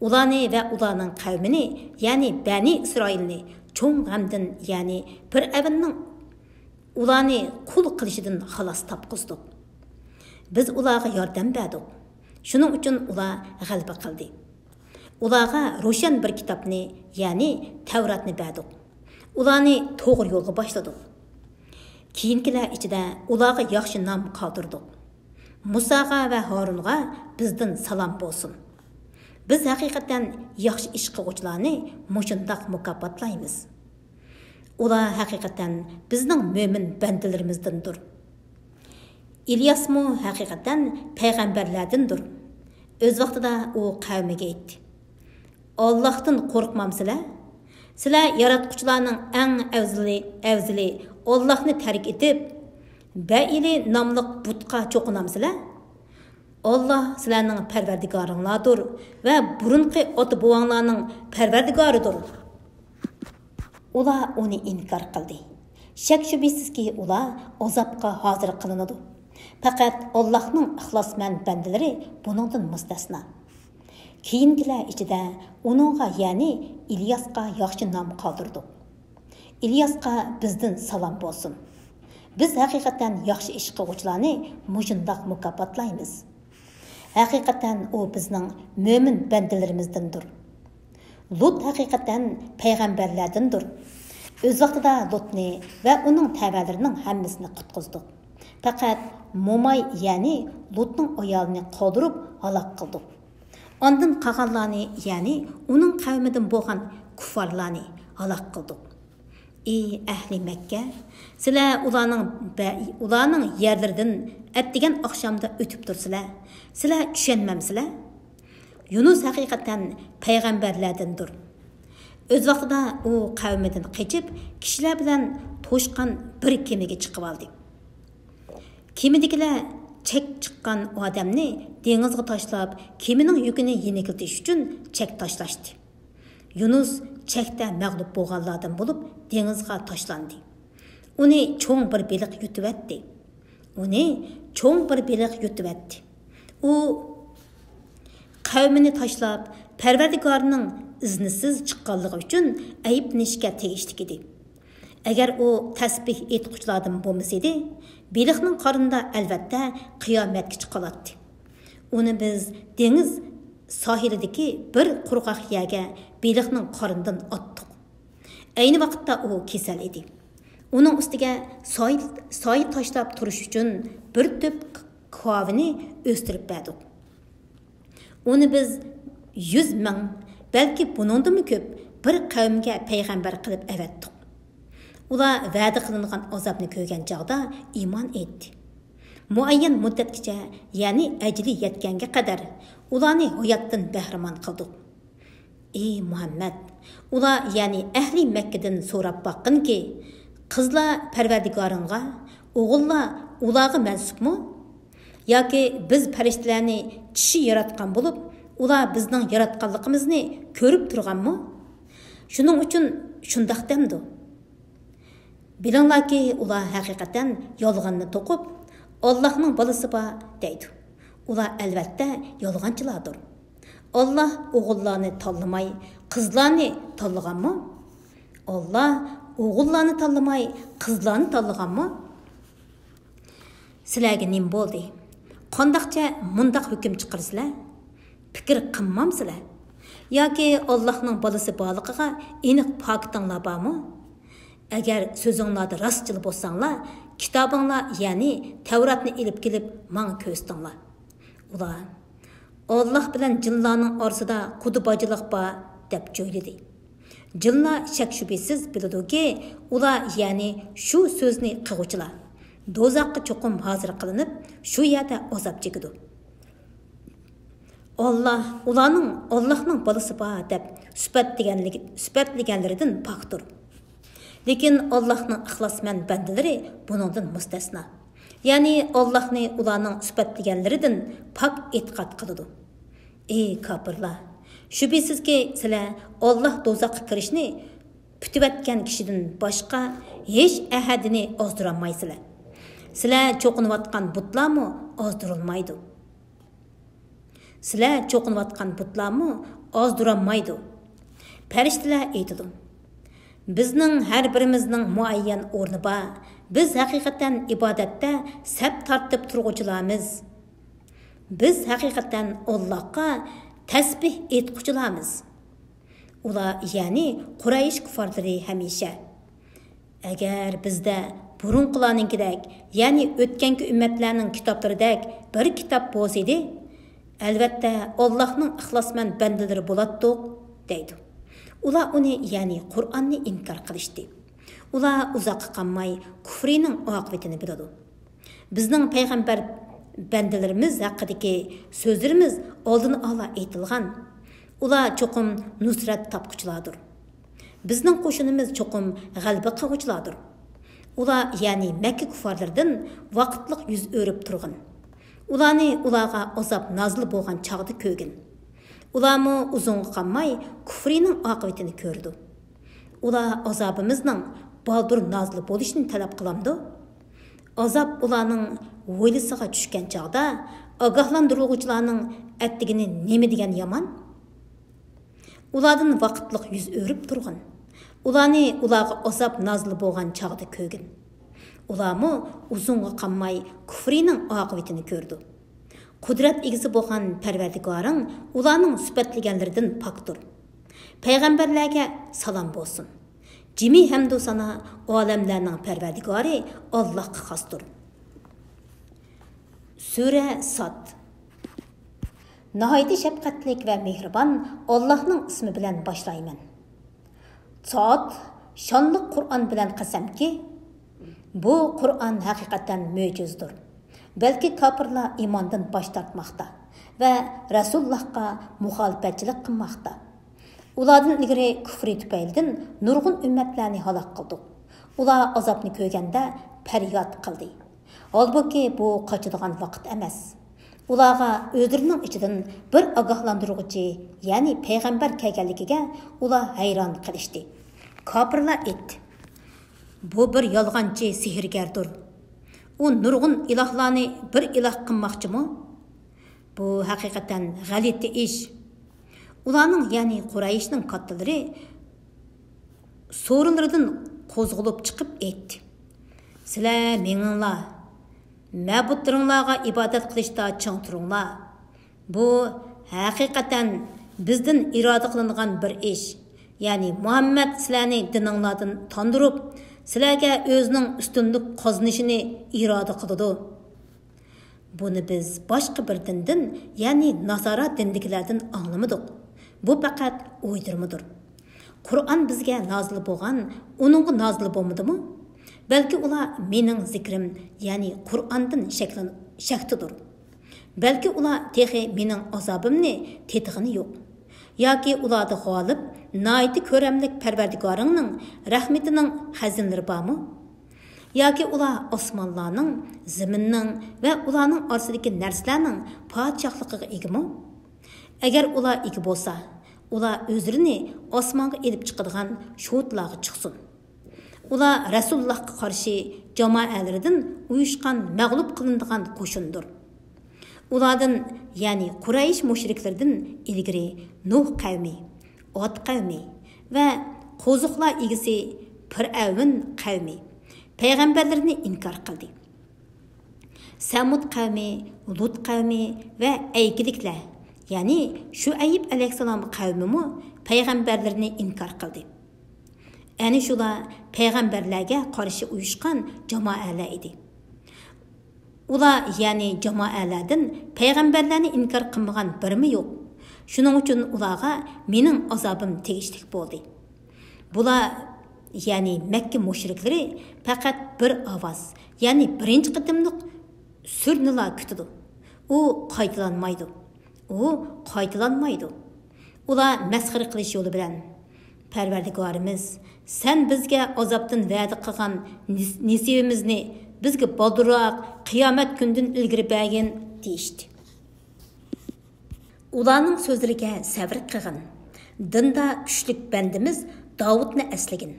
ئۇلارنى ۋە ئۇلارنىڭ قەۋمىنى، يەنى بەنى ئىسرائىلنى چوڭ غەمدىن، يەنى پىرئەۋننىڭ ئۇلارنى قۇل قىلىشىدىن خالاس تاپقۇزدۇق. بىز ئۇلارغا ياردەم بەردۇق. شۇنىڭ ئۈچۈن ئۇلار غەلىبە قىلدى. ئۇلارغا روشەن بىر كىتابنى، يەنى تەۋراتنى بەردۇق. ئۇلارنى توغرا يولغا باشلىدۇق. كېيىنكىلەر ئىچىدە ئۇلارغا ياخشى نام قالدۇردۇق. مۇساغا ۋە ھارۇنغا بىزدىن سالام بولسۇن. بىز ھەقىقەتەن ياخشى ئىش قىلغۇچىلارنى مۇشۇنداق مۇكاپاتلايمىز. ئۇلار ھەقىقەتەن بىزنىڭ مۆمىن بەندىلىرىمىزدىندۇر. ئىلياسمۇ ھەقىقەتەن پەيغەمبەرلەردىندۇر. ئۆز ۋاقتىدا ئۇ قەۋمىگە ئېيتتى، «ئاللاھتىن قورقمامسىلەر؟ سىلەر ياراتقۇچىلارنىڭ ئەڭ ئەۋزىلى، ئەۋزىلى ئاللاھنى تەرك ئېتىپ، بەئىلى ناملىق بۇتقا چوقۇنامسىلەر؟ ئاللاھ سىلەرنىڭ پەرۋەردىگارىڭلاردۇر ۋە بۇرۇنقى ئاتا-بوۋاڭلارنىڭ پەرۋەردىگارىدۇر.» ئۇلار ئۇنى ئىنكار قىلدى. شەك-شۈبھىسىزكى، ئۇلار ئازابقا ھازىر قىلىنىدۇ. پەقەت ئاللاھنىڭ ئىخلاسمەن بەندىلىرى بۇنىڭدىن مۇستەسنا. كېيىنكىلەر ئىچىدە ئۇنىڭغا، يەنى ئىلياسقا ياخشى نام قالدۇردۇق. ئىلياسقا بىزدىن سالام بولسۇن. بىز ھەقىقەتەن ياخشى ئىش قىلغۇچىلارنى مۇشۇنداق مۇكاپاتلايمىز. ھەقىقەتەن ئۇ بىزنىڭ مۆمىن بەندىلىرىمىزدىندۇر. لۇت ھەقىقەتەن پەيغەمبەرلەردىندۇر. ئۆز ۋاقتىدا لۇتنى ۋە ئۇنىڭ تەۋەلىرىنىڭ ھەممىسىنى قۇتقۇزدۇق. پەقەت موماي، يەنى لۇتنىڭ ئايالىنى قالدۇرۇپ ھالاك قىلدۇق. ئاندىن قالغانلارنى، يەنى ئۇنىڭ قەۋمىدىن بولغان كۇففارلارنى ھالاك قىلدۇق. ئى ئەھلى مەككە، سىلەر ئۇلارنىڭ بە-، ئۇلارنىڭ يەرلىرىدىن ئەتىگەن ئاخشامدا ئۆتۈپ تۇرسىلەر. سىلەر چۈشەنمەمسىلەر؟ يۇنۇس ھەقىقەتەن پەيغەمبەرلەردىندۇر. ئۆز ۋاقتىدا ئۇ قەۋمىدىن قېچىپ، كىشىلەر بىلەن توشقان بىر كېمىگە چىقىۋالدى. كېمىدىكىلەر چەك چىققان ئادەمنى دېڭىزغا تاشلاپ، كېمىنىڭ يۈكىنى يېنىكلىتىش ئۈچۈن چەك تاشلاشتى. يۇنۇس چەكتە مەغلۇپ بولغانلاردىن بولۇپ، دېڭىزغا تاشلاندى. ئۇنى چوڭ بىر بېلىق يۇتۇۋەتتى. ئۇنى چوڭ بىر بېلىق يۇتۇۋەتتى. ئۇ قەۋمىنى تاشلاپ، پەرۋەردىگارىنىڭ ئىزنىسىز چىققانلىقى ئۈچۈن ئەيىبلىنىشكە تېگىشلىك ئىدى. ئەگەر ئۇ تەسبىھ ئېيتقۇچىلاردىن بولمىسىدى، بېلىقنىڭ قارنىدا ئەلۋەتتە قىيامەتكىچە قالاتتى. ئۇنى بىز دېڭىز ساھىلىدىكى بىر قۇرغاق يەرگە بېلىقنىڭ قارنىدىن ئاتتۇق. ئەينى ۋاقىتتا ئۇ كېسەل ئىدى. ئۇنىڭ ئۈستىگە سايە، سايە تاشلاپ تۇرۇش ئۈچۈن بىر تۈپ كاۋىنى ئۆستۈرۈپ بەردۇق. ئۇنى بىز يۈز مىڭ، بەلكى بۇنىڭدىنمۇ كۆپ بىر قەۋمگە پەيغەمبەر قىلىپ ئەۋەتتۇق. ئۇلار ۋەدە قىلىنغان ئازابنى كۆرگەن چاغدا ئىمان ئېيتتى. مۇئەييەن مۇددەتكىچە، يەنى ئەجىلى يەتكەنگە قەدەر ئۇلارنى ھاياتتىن بەھرىمەن قىلدۇق. ئى مۇھەممەد، ئۇلار، يەنى ئەھلى مەككىدىن سوراپ باققىنكى، قىزلار پەرۋەردىگارىڭغا، ئوغۇللار ئۇلارغا مەنسۇپمۇ؟ ياكى بىز پەرىشتىلەرنى چىشى ياراتقان بولۇپ، ئۇلار بىزنىڭ ياراتقانلىقىمىزنى كۆرۈپ تۇرغانمۇ؟ شۇنىڭ ئۈچۈن شۇنداق دەمدۇ؟ بىلىڭلاركى، ئۇلار ھەقىقەتەن يالغاننى توقۇپ، «ئاللاھنىڭ بالىسى بار» دەيدۇ. ئۇلار ئەلۋەتتە يالغانچىلاردۇر. ئاللاھ ئوغۇللارنى تاللىماي، قىزلارنى تاللىغانمۇ؟ ئاللاھ ئوغۇللارنى تاللىماي، قىزلارنى تاللىغانمۇ؟ سىلەرگە نېمە بولدى؟ قانداقچە مۇنداق ھۆكۈم چىقىرىسىلەر؟ پىكىر قىلمامسىلەر؟ ياكى ئاللاھنىڭ بالىسى بارلىقىغا ئېنىق پاكىتىڭلار بارمۇ؟ ئەگەر سۆزۈڭلاردا راستچىل بولساڭلار، كىتابىڭلار، يەنى تەۋراتنى ئېلىپ كېلىپ ماڭا كۆرسىتىڭلار. ئۇلار، «ئاللاھ بىلەن جىنلارنىڭ ئارىسىدا قۇدا باجىلىق بار» دەپ جۆيلىدى. جىنلار شەك-شۈبھىسىز بىلىدۇكى، ئۇلار، يەنى شۇ سۆزنى قىلغۇچىلار، دوزاخقا چوقۇم ھازىر قىلىنىپ، شۇ يەردە ئازاب چېكىدۇ. ئاللاھ ئۇلارنىڭ ئاللاھنىڭ بالىسى بار دەپ سۈپەتلىگەنلىكى، سۈپەتلىگەنلىرىدىن پاكتۇر. لېكىن ئاللاھنىڭ ئىخلاسمەن بەندىلىرى بۇنىڭدىن مۇستەسنا. يەنى ئاللاھنى ئۇلارنىڭ سۈپەتلىگەنلىرىدىن پاك ئېتىقاد قىلىدۇ. ئى كاپىرلار! شۈبھىسىزكى، سىلەر ئاللاھ دوزاخقا كىرىشنى پۈتۈۋەتكەن كىشىدىن باشقا ھېچ ئەھەدىنى ئازدۇرالمايسىلەر. سىلەر چوقۇنۇۋاتقان بۇتلارمۇ ئازدۇرۇلمايدۇ. سىلەر چوقۇنۇۋاتقان بۇتلارمۇ ئازدۇرالمايدۇ. پەرىشتىلەر ئېيتىدۇ، «بىزنىڭ ھەر بىرىمىزنىڭ مۇئەييەن ئورنى بار. بىز ھەقىقەتەن ئىبادەتتە سەپ تارتىپ تۇرغۇچىلارمىز. بىز ھەقىقەتەن ئاللاھقا تەسبىھ ئېيتقۇچىلارمىز.» ئۇلار، يەنى قۇرەيش كۇففارلىرى ھەمىشە، «ئەگەر بىزدە بۇرۇنقىلارنىڭكىدەك، يەنى ئۆتكەنكى ئۈممەتلەرنىڭ كىتابلىرىدەك بىر كىتاب بولسىدى، ئەلۋەتتە ئاللاھنىڭ ئىخلاسمەن بەندىلىرى بولاتتۇق» دەيدۇ. ئۇلار ئۇنى، يەنى قۇرئاننى ئىنكار قىلىشتى. ئۇلار ئۇزاققا قالماي كۇفرىنىڭ ئاقىۋىتىنى بىلىدۇ. بىزنىڭ پەيغەمبەر بەندىلىرىمىز ھەققىدىكى سۆزلىرىمىز ئالدىن ئالا ئېيتىلغان. ئۇلار چوقۇم نۇسرەت تاپقۇچىلاردۇر. بىزنىڭ قوشۇنىمىز چوقۇم غەلىبە قىلغۇچىلاردۇر. ئۇلار، يەنى مەككە كۇففارلىرىدىن ۋاقىتلىق يۈز ئۆرۈپ تۇرغىن. ئۇلارنى ئۇلارغا ئازاب نازىل بولغان چاغدا كۆرگىن. ئۇلارمۇ ئۇزۇنغا قالماي كۇفرىنىڭ ئاقىۋىتىنى كۆرىدۇ. ئۇلار ئازابىمىزنىڭ بالدۇر نازىل بولۇشىنى تەلەپ قىلامدۇ؟ ئازاب ئۇلارنىڭ ھويلىسىغا چۈشكەن چاغدا ئاگاھلاندۇرۇلغۇچىلارنىڭ ئەتىگىنى نېمە دېگەن يامان؟ ئۇلاردىن ۋاقىتلىق يۈز ئۆرۈپ تۇرغىن. ئۇلارنى ئۇلارغا ئازاب نازىل بولغان چاغدا كۆرگىن. ئۇلارمۇ ئۇزۇنغا قالماي كۇفرىنىڭ ئاقىۋىتىنى كۆرىدۇ. قۇدرەت ئىگىسى بولغان پەرۋەردىگارىڭ ئۇلارنىڭ سۈپەتلىگەنلىرىدىن پاكتۇر. پەيغەمبەرلەرگە سالام بولسۇن. جىمى ھەمدۇ سانا ئالەملەرنىڭ پەرۋەردىگارى ئاللاھقا خاستۇر. سۈرە ساد. ناھايىتى شەپقەتلىك ۋە مېھرىبان ئاللاھنىڭ ئىسمى بىلەن باشلايمەن. ساد، شانلىق قۇرئان بىلەن قەسەمكى، بۇ قۇرئان ھەقىقەتەن مۆجىزىدۇر. بەلكى كاپىرلار ئىماندىن باش تارتماقتا ۋە رەسۇلۇللاھقا مۇخالىپەتچىلىك قىلماقتا. ئۇلاردىن ئىلگىرى كۇفرى تۈپەيلىدىن نۇرغۇن ئۈممەتلەرنى ھالاك قىلدۇق. ئۇلار ئازابنى كۆرگەندە پەرياد قىلدى. ھالبۇكى، بۇ قاچىدىغان ۋاقىت ئەمەس. ئۇلارغا ئۆزلىرىنىڭ ئىچىدىن بىر ئاگاھلاندۇرغۇچى، يەنى پەيغەمبەر كەلگەنلىكىگە ئۇلار ھەيران قېلىشتى. كاپىرلار ئېيتتى: «بۇ بىر يالغانچى سېھىرگەردۇر. ئۇ نۇرغۇن ئىلاھلارنى بىر ئىلاھ قىلماقچىمۇ؟ بۇ ھەقىقەتەن غەلىتە ئىش.» ئۇلارنىڭ، يەنى قۇرەيشنىڭ كاتتىلىرى سورۇنلىرىدىن قوزغىلىپ چىقىپ ئېيتتى: «سىلەر مېڭىڭلار، مەبۇدلىرىڭلارغا ئىبادەت قىلىشتا چىڭ تۇرۇڭلار. بۇ ھەقىقەتەن بىزدىن ئىرادە قىلىنغان بىر ئىش. يەنى مۇھەممەد سىلەرنى دىنىڭلاردىن تاندۇرۇپ، سىلەرگە ئۆزىنىڭ ئۈستۈنلۈك قازىنىشىنى ئىرادە قىلىدۇ. بۇنى بىز باشقا بىر دىندىن، يەنى ناسارا دىندىكىلەردىن ئاڭلىمىدۇق. بۇ پەقەت ئويدۇرمىدۇر. قۇرئان بىزگە نازىل بولغان، ئۇنىڭغا نازىل بولمىدىمۇ؟ بەلكى ئۇلار مېنىڭ زىكرىم، يەنى قۇرئاندىن شەكلەن-، شەكتىدۇر. بەلكى ئۇلار تېخى مېنىڭ ئازابىمنى تېتىغىنى يوق. ياكى ئۇلاردا غالىب، ناھايىتى كۆرەملىك پەرۋەردىگارىڭنىڭ رەھمىتىنىڭ خەزىنىلىرى بارمۇ؟ ياكى ئۇلار ئاسمانلارنىڭ، زېمىننىڭ ۋە ئۇلارنىڭ ئارىسىدىكى نەرسىلەرنىڭ پادىشاھلىقىغا ئىگىمۇ؟ ئەگەر ئۇلار ئىگە بولسا، ئۇلار ئۆزلىرىنى ئاسمانغا ئېلىپ چىقىدىغان شۇتلارغا چىقسۇن. ئۇلار رەسۇلۇللاھقا قارشى جامائەلىرىدىن ئۇيۇشقان مەغلۇپ قىلىنىدىغان قوشۇندۇر. ئۇلاردىن، يەنى قۇرەيش مۇشرىكلىرىدىن ئىلگىرى نۇھ قەۋمى، ئاد قەۋمى ۋە قوزۇقلار ئىگىسى پىرئەۋن قەۋمى پەيغەمبەرلىرىنى ئىنكار قىلدى. سەمۇد قەۋمى، لۇت قەۋمى ۋە ئەيكىلىكلەر، يەنى شۇئەيب ئەلەيھىسسالام قەۋمىمۇ پەيغەمبەرلىرىنى ئىنكار قىلدى. ئەنە شۇلار پەيغەمبەرلەرگە قارشى ئۇيۇشقان جامائەلەر ئىدى. ئۇلار، يەنى جامائەلەردىن پەيغەمبەرلەرنى ئىنكار قىلمىغان بىرىمۇ يوق. شۇنىڭ ئۈچۈن ئۇلارغا مېنىڭ ئازابىم تېگىشلىك بولدى. بۇلار، يەنى مەككە مۇشرىكلىرى پەقەت بىر ئاۋاز، يەنى بىرىنچى قېتىملىق سۈرنىلا كۈتىدۇ. ئۇ قايتىلانمايدۇ. ئۇ قايتىلانمايدۇ. ئۇلار مەسخىرە قىلىش يولى بىلەن، «پەرۋەردىگارىمىز، سەن بىزگە ئازابتىن ۋەدە قىلغان نېس-، نېسىۋىمىزنى بىزگە بالدۇرراق قىيامەت كۈنىدىن ئىلگىرى بەرگىن» دېيىشتى. ئۇلارنىڭ سۆزلىرىگە سەۋر قىلغىن. دىندا كۈچلۈك بەندىمىز داۋۇتنى ئەسلىگىن.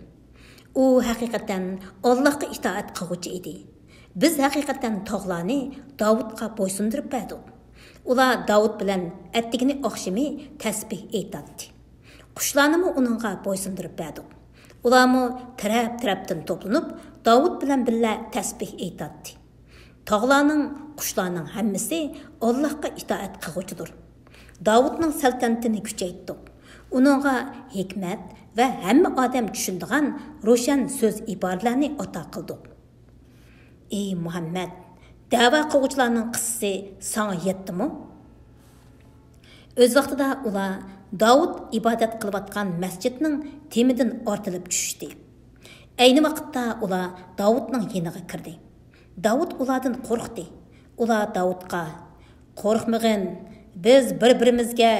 ئۇ ھەقىقەتەن ئاللاھقا ئىتائەت قىلغۇچى ئىدى. بىز ھەقىقەتەن تاغلارنى داۋۇتقا بويسۇندۇرۇپ بەردۇق. ئۇلار داۋۇت بىلەن ئەتىگىنى ئاخشىمى تەسبىھ ئېيتاتتى. قۇشلارنىمۇ ئۇنىڭغا بويسۇندۇرۇپ بەردۇق. ئۇلارمۇ تەرەپ-تەرەپتىن توپلىنىپ، داۋۇت بىلەن بىللە تەسبىھ ئېيتاتتى. تاغلارنىڭ، قۇشلارنىڭ ھەممىسى ئاللاھقا ئىتائەت قىلغۇچىدۇر. داۋۇتنىڭ سەلتەنىتىنى كۈچەيتتۇق. ئۇنىڭغا ھېكمەت ۋە ھەممە ئادەم چۈشىنىدىغان روشەن سۆز ئىبارىلەرنى ئاتا قىلدۇق. ئەي مۇھەممەد، دەۋا قىلغۇچىلارنىڭ قىسسىسى ساڭا يەتتىمۇ؟ ئۆز ۋاقتىدا ئۇلار داۋۇت ئىبادەت قىلىۋاتقان مەسچىتنىڭ تېمىدىن ئارتىلىپ چۈشۈشتى. ئەينى ۋاقىتتا ئۇلار داۋۇتنىڭ يېنىغا كىردى. داۋۇت ئۇلاردىن قورقتى. ئۇلار داۋۇتقا: «قورقمىغىن، بىز بىر-بىرىمىزگە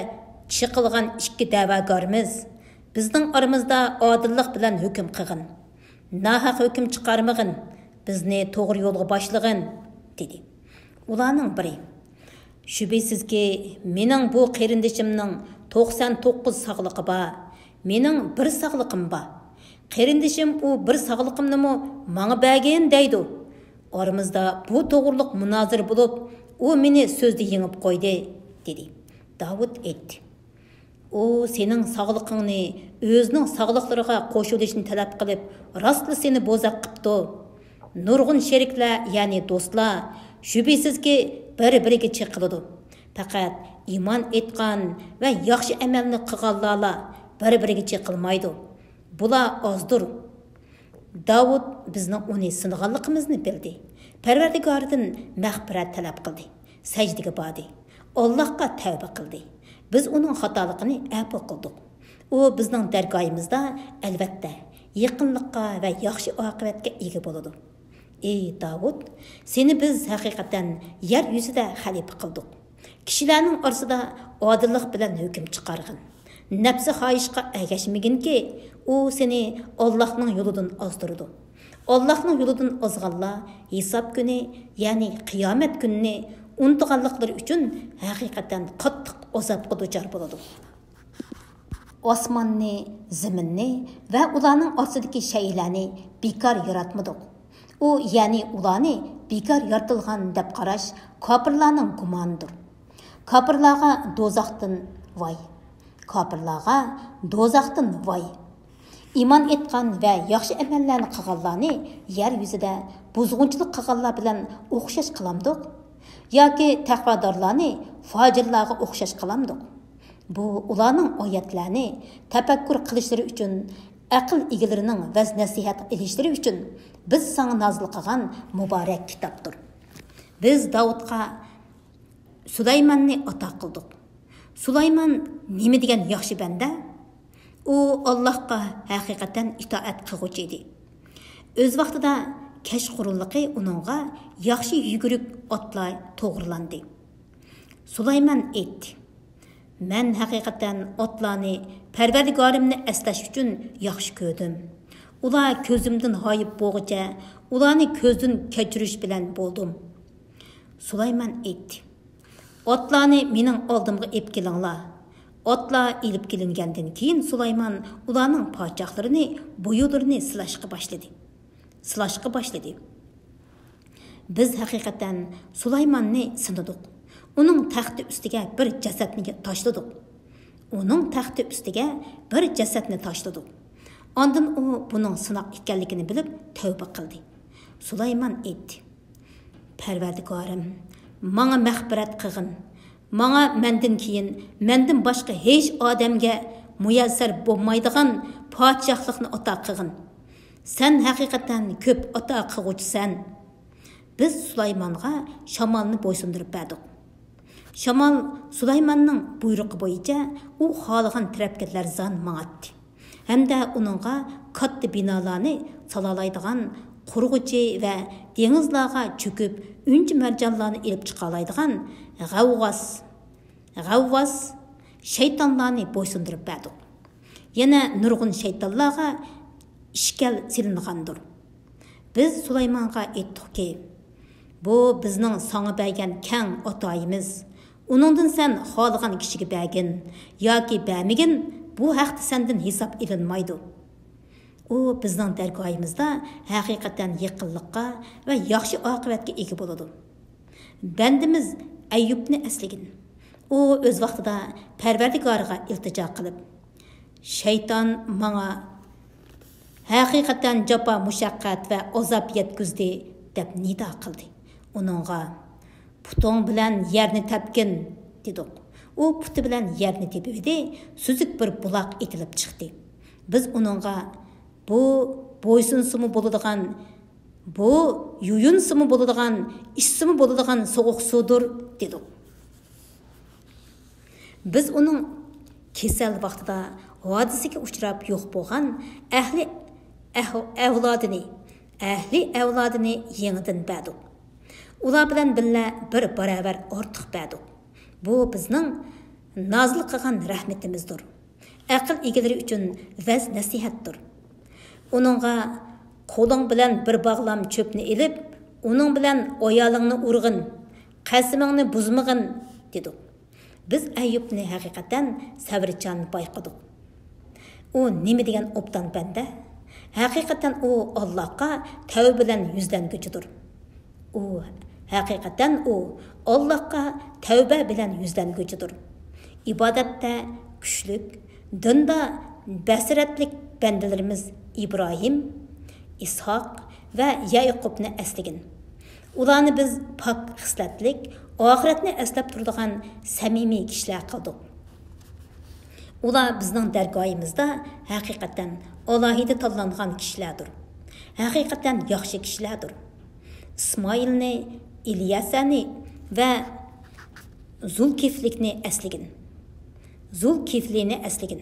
چېقىلغان ئىككى دەۋاگارمىز. بىزنىڭ ئارىمىزدا ئادىللىق بىلەن ھۆكۈم قىلغىن. ناھەق ھۆكۈم چىقارمىغىن، بىزنى توغرا يولغا باشلىغىن» دېدى. ئۇلارنىڭ بىرى: «شۈبھىسىزكى، مېنىڭ بۇ قېرىندىشىمنىڭ توقسان توققۇز ساغلىقى بار، مېنىڭ بىر ساغلىقىم بار. قېرىندىشىم ئۇ بىر ساغلىقىمنىمۇ ماڭا بەرگىن دەيدۇ. ئارىمىزدا بۇ توغرىلىق مۇنازىرە بولۇپ، ئۇ مېنى سۆزدە يېڭىپ قويدى» دېدى. داۋۇت ئېيتتى: «ئۇ سېنىڭ ساغلىقىڭنى ئۆزىنىڭ ساغلىقلىرىغا قوشۇۋېلىشنى تەلەپ قىلىپ، راستلا سېنى بوزەك قىپتۇ. نۇرغۇن شېرىكلەر، يەنى دوستلار، شۈبھىسىزكى، بىر-بىرىگە چېقىلىدۇ. پەقەت ئىمان ئېيتقان ۋە ياخشى ئەمەلنى قىلغانلارلا بىر-بىرىگە چېقىلمايدۇ. بۇلار ئازدۇر.» داۋۇت بىزنىڭ ئۇنى سىنىغانلىقىمىزنى بىلدى. پەرۋەردىگارىدىن مەغپىرەت تەلەپ قىلدى. سەجدىگە باردى. ئاللاھقا تەۋبە قىلدى. بىز ئۇنىڭ خاتالىقىنى ئەپۇ قىلدۇق. ئۇ بىزنىڭ دەرگاھىمىزدا، ئەلۋەتتە، يېقىنلىققا ۋە ياخشى ئاقىۋەتكە ئىگە بولىدۇ. ئى داۋۇت، سېنى بىز ھەقىقەتەن يەر يۈزىدە خەلىپە قىلدۇق. كىشىلەرنىڭ ئارىسىدا ئادىللىق بىلەن ھۆكۈم چىقارغىن. نەپسى خاھىشقا ئەگەشمىگىنكى، ئۇ سېنى ئاللاھنىڭ يولىدىن ئازدۇرىدۇ. ئاللاھنىڭ يولىدىن ئازغانلار ھېساب كۈنى، يەنى قىيامەت كۈنىنى ئۇنتۇغانلىقلىرى ئۈچۈن ھەقىقەتەن قاتتىق ئازابقا دۇچار بولىدۇ. ئاسماننى، زېمىننى ۋە ئۇلارنىڭ ئارىسىدىكى شەيئىلەرنى بىكار ياراتمىدۇق. ئۇ، يەنى ئۇلارنى بىكار يارىتىلغان دەپ قاراش كاپىرلارنىڭ گۇمانىدۇر. كاپىرلارغا دوزاختىن ۋاي! كاپىرلارغا دوزاختىن ۋاي! ئىمان ئېيتقان ۋە ياخشى ئەمەللەرنى قىلغانلارنى يەر يۈزىدە بۇزغۇنچىلىق قىلغانلار بىلەن ئوخشاش قىلامدۇق؟ ياكى تەقۋادارلارنى فاجىرلارغا ئوخشاش قىلامدۇق؟ بۇ ئۇلارنىڭ ئايەتلەرنى تەپەككۇر قىلىشلىرى ئۈچۈن، ئەقىل ئىگىلىرىنىڭ ۋەز-نەسىھەت ئېلىشلىرى ئۈچۈن بىز ساڭا نازىل قىلغان مۇبارەك كىتابتۇر. بىز داۋۇتقا سۇلايماننى ئاتا قىلدۇق. سۇلايمان نېمە دېگەن ياخشى بەندە! ئۇ ئاللاھقا ھەقىقەتەن ئىتائەت قىلغۇچى ئىدى. ئۆز ۋاقتىدا كەچقۇرۇنلۇقى ئۇنىڭغا ياخشى يۈگۈرۈك ئاتلار توغرىلاندى. سۇلايمان ئېيتتى: مەن ھەقىقەتەن ئاتلارنى پەرۋەردىگارىمنى ئەسلەش ئۈچۈن ياخشى كۆردۈم. ئۇلار كۆزۈمدىن غايىب بولغۇچە ئۇلارنى كۆزدىن كەچۈرۈش بىلەن بولدۇم. سۇلايمان ئېيتتى: ئاتلارنى مېنىڭ ئالدىمغا ئېلىپ كېلىڭلار. ئاتلار ئېلىپ كېلىنگەندىن كېيىن سۇلايمان ئۇلارنىڭ پادىشاھلىرىنى، بويۇنلىرىنى سىلاشقا باشلىدى. سىلاشقا باشلىدى. بىز ھەقىقەتەن سۇلايماننى سىنىدۇق. ئۇنىڭ تەختى ئۈستىگە بىر جەسەتنى تاشلىدۇق. ئۇنىڭ تەختى ئۈستىگە بىر جەسەتنى تاشلىدۇق. ئاندىن ئۇ بۇنىڭ سىناق ئىكەنلىكىنى بىلىپ تەۋبە قىلدى. سۇلايمان ئېيتتى: پەرۋەردىگارىم، ماڭا مەغپىرەت قىلغىن. ماڭا مەندىن كېيىن، مەندىن باشقا ھېچ ئادەمگە مۇيەسسەر بولمايدىغان پادىشاھلىقنى ئاتا قىلغىن. سەن ھەقىقەتەن كۆپ ئاتا قىلغۇچىسەن. بىز سۇلايمانغا شامالنى بويسۇندۇرۇپ بەردۇق. شامال سۇلايماننىڭ بۇيرۇقى بويىچە ئۇ خالىغان تەرەپكە لەرزان ماڭاتتى ھەمدە ئۇنىڭغا كاتتا بىنالارنى سالالايدىغان قۇرغۇچى ۋە دېڭىزلارغا چۆكۈپ ئۈنچە-مەرجانلارنى ئېلىپ چىقالايدىغان غەۋۋاس، غەۋۋاس شەيتانلارنى بويسۇندۇرۇپ بەردۇق. يەنە نۇرغۇن شەيتانلارغا ئىشكەل سېلىنغاندۇر. بىز سۇلايمانغا ئېيتتۇقكى، بۇ بىزنىڭ ساڭا بەرگەن كەڭ ئاتايىمىز. ئۇنىڭدىن سەن خالىغان كىشىگە بەرگىن ياكى بەرمىگىن، بۇ ھەقتە سەندىن ھېساب ئېلىنمايدۇ. ئۇ بىزنىڭ دەرگاھىمىزدا ھەقىقەتەن يېقىنلىققا ۋە ياخشى ئاقىۋەتكە ئىگە بولىدۇ. بەندىمىز ئەييۇبنى ئەسلىگىن. ئۇ ئۆز ۋاقتىدا پەرۋەردىگارىغا ئىلتىجا قىلىپ، شەيتان ماڭا ھەقىقەتەن جاپا-مۇشەققەت ۋە ئازاب يەتكۈزدى، دەپ نىدا قىلدى. ئۇنىڭغا، پۇتۇڭ بىلەن يەرنى تەپكىن، دېدۇق. ئۇ پۇتى بىلەن يەرنى تېپىۋىدى، سۈزۈك بىر بۇلاق ئېتىلىپ چىقتى. بىز ئۇنىڭغا، بۇ بويسۇنسىمۇ بولىدىغان، بۇ يۇيۇنسىمۇ بولىدىغان، ئىچسىمۇ بولىدىغان سوغۇق سۇدۇر، دېدۇق. بىز ئۇنىڭ كېسەل ۋاقتىدا ھادىسىگە ئۇچراپ يوق بولغان ئەھلى ئەھ-، ئەۋلادىنى، ئەھلى ئەۋلادىنى يېڭىدىن بەردۇق. ئۇلار بىلەن بىللە بىر باراۋەر ئارتۇق بەردۇق. بۇ بىزنىڭ نازىل قىلغان رەھمىتىمىزدۇر. ئەقىل ئىگىلىرى ئۈچۈن ۋەز-نەسىھەتتۇر. ئۇنىڭغا، قولۇڭ بىلەن بىر باغلام چۆپنى ئېلىپ، ئۇنىڭ بىلەن ئايالىڭنى ئۇرغىن، قەسىمىڭنى بۇزمىغىن، دېدۇق. بىز ئەييۇبنى ھەقىقەتەن سەۋرچان بايقىدۇق. ئۇ نېمە دېگەن ئوبدان بەندە! ھەقىقەتەن ئۇ ئاللاھقا تەۋبە بىلەن يۈزلەنگۈچىدۇر. ئۇ، ھەقىقەتەن ئۇ ئاللاھقا تەۋبە بىلەن يۈزلەنگۈچىدۇر. ئىبادەتتە كۈچلۈك، دىندا بەسىرەتلىك بەندىلىرىمىز ئىبراھىم، ئىسھاق ۋە يەئقۇبنى ئەسلىگىن. ئۇلارنى بىز پاك خىسلەتلىك، ئاخىرەتنى ئەسلەپ تۇرىدىغان سەمىمىي كىشىلەر قىلدۇق. ئۇلار بىزنىڭ دەرگاھىمىزدا ھەقىقەتەن ئالاھىدە تاللانغان كىشىلەردۇر. ھەقىقەتەن ياخشى كىشىلەردۇر. ئىسمائىلنى، ئىليەسەنى ۋە زۇلكىفلىنى ئەسلىگىن. زۇلكىفلىنى ئەسلىگىن.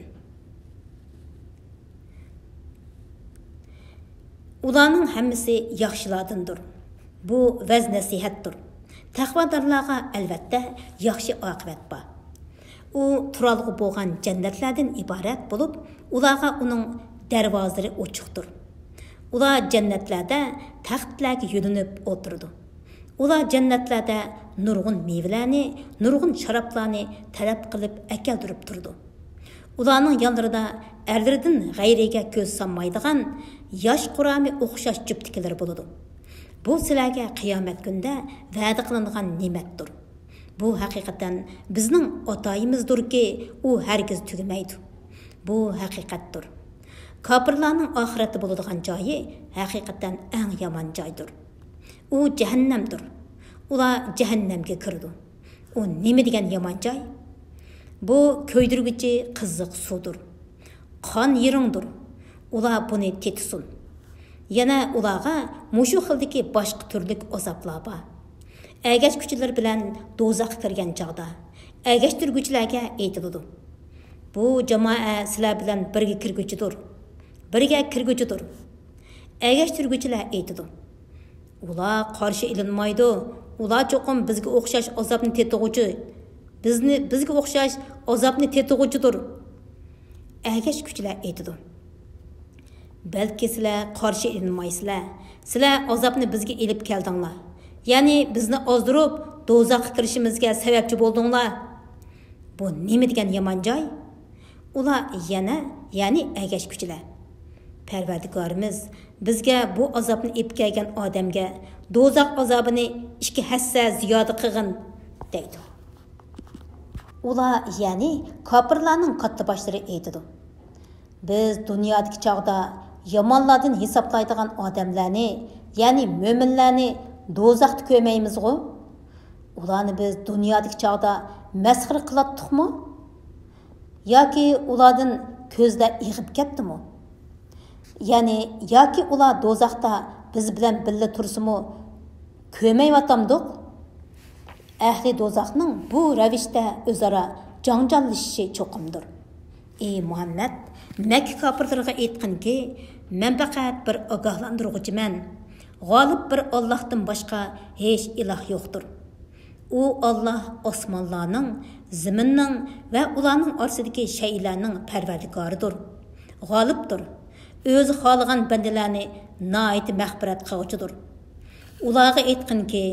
ئۇلارنىڭ ھەممىسى ياخشىلاردىندۇر. بۇ ۋەز-نەسىھەتتۇر. تەقۋادارلارغا، ئەلۋەتتە، ياخشى ئاقىۋەت بار. ئۇ تۇرالغۇ بولغان جەننەتلەردىن ئىبارەت بولۇپ، ئۇلارغا ئۇنىڭ دەرۋازىلىرى ئوچۇقتۇر. ئۇلار جەننەتلەردە تەختلەرگە يۆلىنىپ ئولتۇرىدۇ. ئۇلار جەننەتلەردە نۇرغۇن مېۋىلەرنى، نۇرغۇن شارابلارنى تەلەپ قىلىپ ئەكەلدۈرۈپ تۇرىدۇ. ئۇلارنىڭ يانلىرىدا ئەرلىرىدىن غەيرىگە كۆز سالمايدىغان ياش قۇرامى ئوخشاش جۈپتىكىلىرى بولىدۇ. بۇ سىلەرگە قىيامەت كۈنىدە ۋەدە قىلىنغان نېمەتتۇر. بۇ ھەقىقەتەن بىزنىڭ ئاتايىمىزدۇركى، ئۇ ھەرگىز تۈگىمەيدۇ. بۇ ھەقىقەتتۇر. كاپىرلارنىڭ ئاخىرەتتە بولىدىغان جايى ھەقىقەتەن ئەڭ يامان جايدۇر. ئۇ جەھەننەمدۇر. ئۇلار جەھەننەمگە كىرىدۇ. ئۇ نېمە دېگەن يامان جاي؟ بۇ كۆيدۈرگۈچى قىزىق سۇدۇر. قان يىرىڭدۇر. ئۇلار بۇنى تېتىسۇن. يەنە ئۇلارغا مۇشۇ خىلدىكى باشقا تۈرلۈك ئازابلار بار. ئەگەشكۈچىلەر بىلەن دوزاخقا كىرگەن چاغدا، ئەگەشتۈرگۈچىلەرگە ئېيتىلىدۇ: «بۇ جامائە سىلەر بىلەن بىرگە كىرگۈچىدۇر، بىرگە كىرگۈچىدۇر.» ئەگەشتۈرگۈچىلەر ئېيتىدۇ: «ئۇلار قارشى ئېلىنمايدۇ، ئۇلار چوقۇم بىزگە ئوخشاش ئازابنى تېتىغۇچى، بىزنى، بىزگە ئوخشاش ئازابنى تېتىغۇچىدۇر.» ئەگەشكۈچىلەر ئېيتىدۇ: «بەلكى سىلەر قارشى ئېلىنمايسىلەر، سىلەر ئازابنى بىزگە ئېلىپ كەلدىڭلار، يەنى بىزنى ئازدۇرۇپ، دوزاخقا كىرىشىمىزگە سەۋەبچى بولدۇڭلار. بۇ نېمە دېگەن يامان جاي؟» ئۇلار يەنە، يەنى ئەگەشكۈچىلەر: «پەرۋەردىگارىمىز، بىزگە بۇ ئازابنى ئېلىپ كەلگەن ئادەمگە دوزاخ ئازابىنى ئىككى ھەسسە زىيادە قىلغىن» دەيدۇ. ئۇلار، يەنى كاپىرلارنىڭ كاتتىباشلىرى ئېيتىدۇ: «بىز دۇنيادىكى چاغدا يامانلاردىن ھېسابلايدىغان ئادەملەرنى، يەنى مۆمىنلەرنى دوزاختا كۆرمەيمىزغۇ؟ ئۇلارنى بىز دۇنيادىكى چاغدا مەسخىرە قىلاتتۇقمۇ؟ ياكى ئۇلاردىن كۆزلەر ئېغىپ كەتتىمۇ؟ يەنى ياكى ئۇلار دوزاختا بىز بىلەن بىللە تۇرسىمۇ كۆرمەيۋاتامدۇق؟» ئەھلى دوزاخنىڭ بۇ رەۋىشتە ئۆزئارا جاڭجاللىشىشى چوقۇمدۇر. ئى مۇھەممەد، مەككە كاپىرلىرىغا ئېيتقىنكى، مەن پەقەت بىر ئاگاھلاندۇرغۇچىمەن. غالىب بىر ئاللاھتىن باشقا ھېچ ئىلاھ يوقتۇر. ئۇ ئاللاھ ئاسمانلارنىڭ، زېمىننىڭ ۋە ئۇلارنىڭ ئارىسىدىكى شەيئىلەرنىڭ پەرۋەردىگارىدۇر. غالىبتۇر. ئۆزى خالىغان بەندىلەرنى ناھايىتى مەغپىرەت قىلغۇچىدۇر. ئۇلارغا ئېيتقىنكى،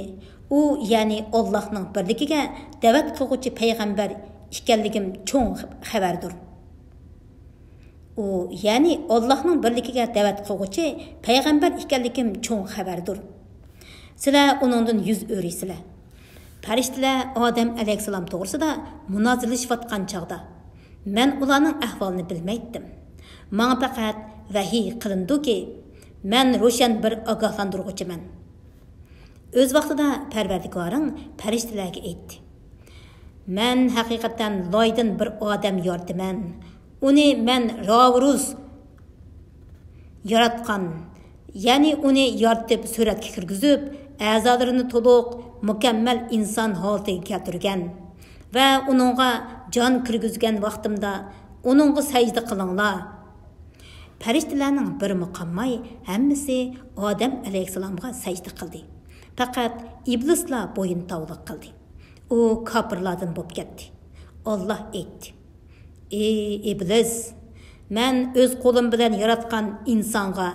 ئۇ، يەنى ئاللاھنىڭ بىرلىكىگە دەۋەت قىلغۇچى پەيغەمبەر ئىكەنلىكىم چوڭ خەۋەردۇر. ئۇ، يەنى ئاللاھنىڭ بىرلىكىگە دەۋەت قىلغۇچى پەيغەمبەر ئىكەنلىكىم چوڭ خەۋەردۇر. سىلەر ئۇنىڭدىن يۈز ئۆرۈيسىلەر. پەرىشتىلەر ئادەم ئەلەيھىسسالام توغرىسىدا مۇنازىرىلىشىۋاتقان چاغدا، مەن ئۇلارنىڭ ئەھۋالىنى بىلمەيتتىم. ماڭا پەقەت ۋەھىي قىلىنىدۇكى، مەن روشەن بىر ئاگاھلاندۇرغۇچىمەن. ئۆز ۋاقتىدا پەرۋەردىگارىڭ پەرىشتىلەرگە ئېيتتى: «مەن ھەقىقەتەن لايدىن بىر ئادەم يارىتىمەن. ئۇنى مەن راۋرۇس ياراتقان، يەنى ئۇنى يارىتىپ سۈرەتكە كىرگۈزۈپ، ئەزالىرىنى تولۇق، مۇكەممەل ئىنسان ھالىتىگە كەلتۈرگەن ۋە ئۇنىڭغا جان كىرگۈزگەن ۋاقتىمدا ئۇنىڭغا سەجدە قىلىڭلار.» پەرىشتىلەرنىڭ بىرىمۇ قالماي، ھەممىسى ئادەم ئەلەيھىسسالامغا سەجدە قىلدى. پەقەت ئىبلىسلا بويۇن تاۋلىق قىلدى. ئۇ كاپىرلاردىن بولۇپ كەتتى. ئاللاھ ئېيتتى: «ئى ئىبلىس، مەن ئۆز قولۇم بىلەن ياراتقان ئىنسانغا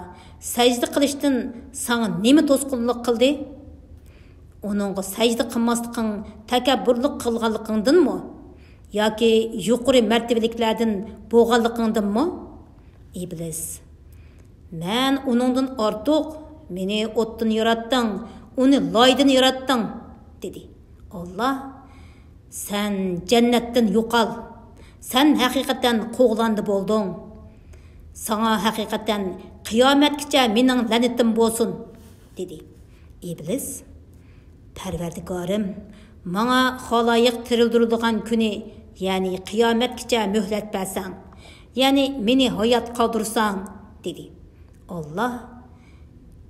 سەجدە قىلىشتىن ساڭا نېمە توسقۇنلۇق قىلدى؟ ئۇنىڭغا سەجدە قىلماسلىقىڭ تەكەببۇرلۇق قىلغانلىقىڭدىنمۇ ياكى يۇقىرى مەرتىۋىلىكلەردىن بولغانلىقىڭدىنمۇ؟» ئىبلىس: «مەن ئۇنىڭدىن ئارتۇق، مېنى ئوتتىن ياراتتىڭ، ئۇنى لايدىن ياراتتىڭ» دېدى. ئاللاھ: «سەن جەننەتتىن يوقال. سەن ھەقىقەتەن قوغلاندى بولدۇڭ. ساڭا ھەقىقەتەن قىيامەتكىچە مېنىڭ لەنىتىم بولسۇن» دېدى. ئىبلىس: «پەرۋەردىگارىم، ماڭا خالايىق تىرىلدۈرۈلىدىغان كۈنى، يەنى قىيامەتكىچە مۆھلەت بەرسەڭ، يەنى مېنى ھايات قالدۇرساڭ» دېدى. ئاللاھ: